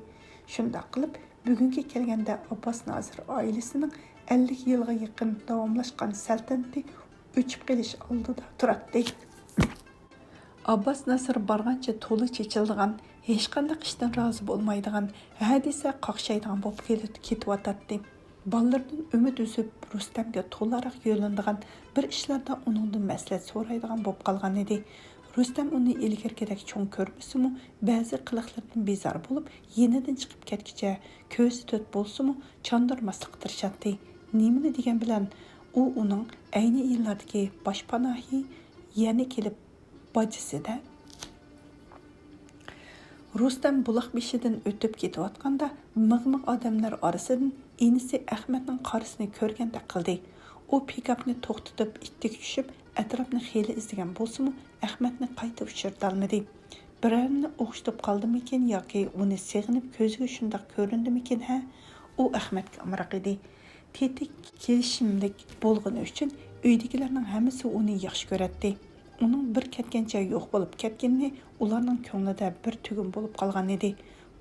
شۇنداق قىلىپ، بۈگۈنگە كەلگەندە ئابباس نازىر ئائىلىسىنىڭ ئەللىك يىلغا يېقىن داۋاملاشقان سەلتەنىتى ئۆچۈپ قېلىش ئالدىدا تۇراتتى. ئابباس ناسىر بارغانچە تولا چېچىلىدىغان، ھېچقانداق ئىشتىن رازى بولمايدىغان، ھە دېسە قاقشايدىغان بولۇپ كېتىۋاتاتتى. بالىلىرىدىن ئۈمىد ئۈزۈپ، رۇستەمگە تولاراق يۆلىنىدىغان بىر ئىشلاردا ئۇنىڭدىن مەسلىھەت سورايدىغان بولۇپ قالغان ئىدى. رۇستەم ئۇنى ئىلگىرىكىدەك چوڭ كۆرمىسىمۇ، بەزى قىلىقلىرىدىن بىزار بولۇپ، يېنىدىن چىقىپ كەتكۈچە، كۆزى تۆت بولسىمۇ، چاندۇرماسلىققا تىرىشاتتى. نېمىنى دېگەن بىلەن، ئۇ ئۇنىڭ ئەينى يىللاردىكى باشپاناھى، يەنە كېلىپ باجىسىدە. رۇستەم بۇلاق بېشىدىن ئۆتۈپ كېتىۋاتقاندا، مىغ-مىغ ئادەملەر ئارىسىدىن ئىنىسى ئەخمەتنىڭ قارىسىنى كۆرگەندەك قىلدى. ئۇ پىكاپنى توختىتىپ، ئىتتىك چۈشۈپ، ئەتراپنى خېلى ئىزدىگەن بولسىمۇ، ئەخمەتنى قايتا ئۇچرىتالمىدى. بىرەرىنى ئوخشىتىپ قالدىمىكىن ياكى ئۇنى سېغىنىپ كۆزىگە شۇنداق كۆرۈندىمىكىن ھە؟ ئۇ ئەخمەتكە ئامراق ئىدى. تېتى كېلىشىملىك بولغىنى ئۈچۈن ئۆيدىكىلەرنىڭ ھەممىسى ئۇنى ياخشى كۆرەتتى. ئۇنىڭ بىر كەتكەنچە يوق بولۇپ كەتكىنىنى ئۇلارنىڭ كۆڭلىدە بىر تۈگۈن بولۇپ قالغان ئىدى.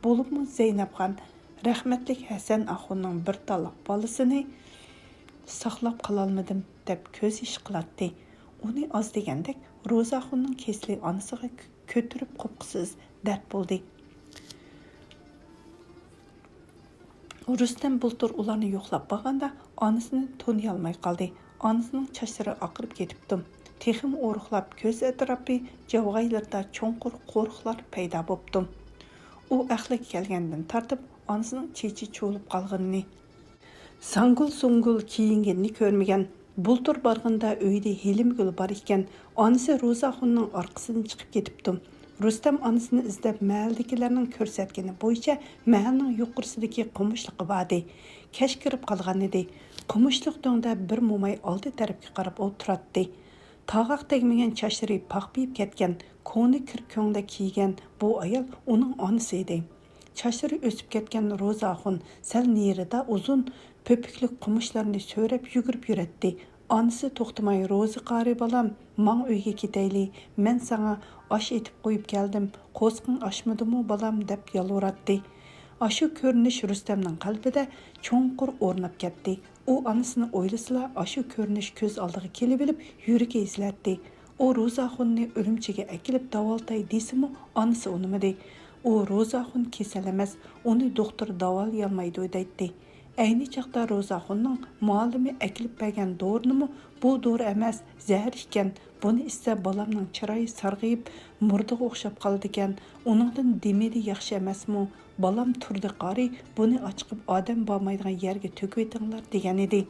بولۇپمۇ زەينەپخان رەھمەتلىك ھەسەن ئاخۇننىڭ بىر تاللىق بالىسىنى ساقلاپ قالالمىدىم دەپ كۆز يېشى قىلاتتى. ئۇنى ئاز دېگەندەك روزا ئاخۇننىڭ كېسىلى ئانىسىغا كۆتۈرۈپ قوپقۇسىز دەرد بولدى. رۇستەم بۇلتۇر ئۇلارنى يوقلاپ بارغاندا، ئانىسىنى تونۇيالماي قالدى. ئانىسىنىڭ چاچلىرى ئاقىرىپ كېتىپتۇ. تېخىمۇ ئورۇقلاپ، كۆز ئەتراپى، جاۋايلىرىدا چوڭقۇر قورۇقلار پەيدا بوپتۇ. ئۇ ئەقلىگە كەلگەندىن تارتىپ، ئانىسىنىڭ چېچى چۇۋۇلۇپ قالغىنىنى، ساڭگۇل-سۇڭگۇل كىيىنگىنىنى كۆرمىگەن. بۇلتۇر بارغىنىدا ئۆيدە ھېلىمگۈل بار ئىكەن. ئانىسى روزا ئاخۇننىڭ ئارقىسىدىن چىقىپ كېتىپتۇ. رۇستەم ئانىسىنى ئىزدەپ، مەھەللىدىكىلەرنىڭ كۆرسەتكىنى بويىچە مەھەللىنىڭ يۇقىرىسىدىكى قومۇشلۇققا باردى. كەچ كىرىپ قالغانىدى. قومۇشلۇق دۆڭدە بىر موماي ئالدى تەرەپكە قاراپ ئولتۇراتتى. تاغاق تەگمىگەن چاچلىرى پاخپىيىپ كەتكەن، كونا كىر كۆڭدە كىيگەن بۇ ئايال ئۇنىڭ ئانىسى ئىدى. چاچلىرى ئۆسۈپ كەتكەن روزا ئاخۇن سەل نېرىدا ئۇزۇن پۆپۈكلۈك قومۇشلارنى سۆرەپ يۈگۈرۈپ يۈرەتتى. ئانىسى توختىماي، «روزى قارى بالام، ماڭ ئۆيگە كېتەيلى، مەن ساڭا ئاش ئېتىپ قويۇپ كەلدىم، قورسىقىڭ ئاچمىدىمۇ بالام؟» دەپ يالۋۇراتتى. ئاشۇ كۆرۈنۈش رۇستەمنىڭ قەلبىدە چوڭقۇر ئورناپ كەتتى. ئۇ ئانىسىنى ئويلىسىلا، ئاشۇ كۆرۈنۈش كۆز ئالدىغا كېلىۋېلىپ، يۈرىكى ئېزىلەتتى. ئۇ روزا ئاخۇننى ئۈرۈمچىگە ئەكېلىپ داۋالىتاي دېسىمۇ، ئانىسى ئۇنىمىدى. ئۇ روزا ئاخۇن كېسەل ئەمەس، ئۇنى دوختۇر داۋالىيالمايدۇ دەيتتى. ئەينى چاغدا روزا ئاخۇننىڭ مۇئەللىمى ئەكېلىپ بەرگەن دورىنىمۇ، بۇ دورا ئەمەس، زەھەر ئىكەن، بۇنى ئىچسە بالامنىڭ چىرايى سارغىيىپ، مۇردىغا ئوخشاپ قالىدىكەن، ئۇنىڭدىن دېمى ياخشى ئەمەسمۇ؟ بالام تۇردى قارى، بۇنى ئاچىقىپ ئادەم بارمايدىغان يەرگە تۆكۈۋېتىڭلار دېگەنىدى.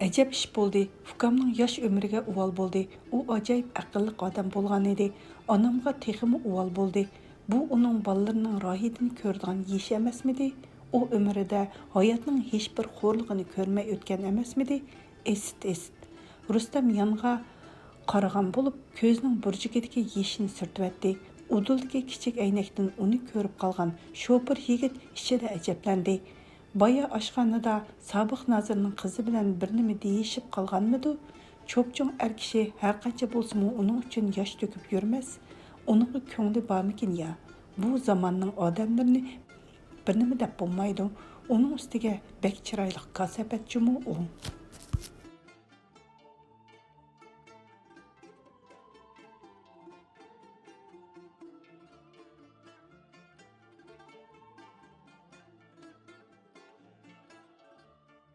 ئەجەب ئىش بولدى، ئۇكامنىڭ ياش ئۆمرىگە ئۇۋال بولدى. ئۇ ئاجايىپ ئەقىللىق ئادەم بولغانىدى. ئانامغا تېخىمۇ ئۇۋال بولدى. بۇ ئۇنىڭ بالىلىرىنىڭ راھىتىنى كۆرىدىغان يېشى ئەمەسمىدى؟ ئۇ ئۆمرىدە ھاياتنىڭ ھېچبىر خورلۇقىنى كۆرمەي ئۆتكەن ئەمەسمىدى؟ ئىسىت، ئىسىت. رۇستەم يانغا قارىغان بولۇپ، كۆزىنىڭ بۇرجىكىدىكى يېشىنى سۈرتۈۋەتتى. ئۇدۇلدىكى كىچىك ئەينەكتىن ئۇنى كۆرۈپ قالغان شوپۇر يىگىت ئىچىدە ئەجەبلەندى. بايا ئاشخانىدا سابىق نازىرنىڭ قىزى بىلەن بىر نېمە دېيىشىپ قالغانمىدۇ؟ چوپچوڭ ئەر كىشى ھەرقانچە بولسىمۇ ئۇنىڭ ئۈچۈن ياش تۆكۈپ يۈرمەس. ئۇنىڭغا كۆڭلى بارمىكىن يا؟ بۇ زاماننىڭ ئادەملىرىنى بىر نېمە دەپ بولمايدۇ. ئۇنىڭ ئۈستىگە بەك چىرايلىق كاساپەت جۇمۇ ئۇ.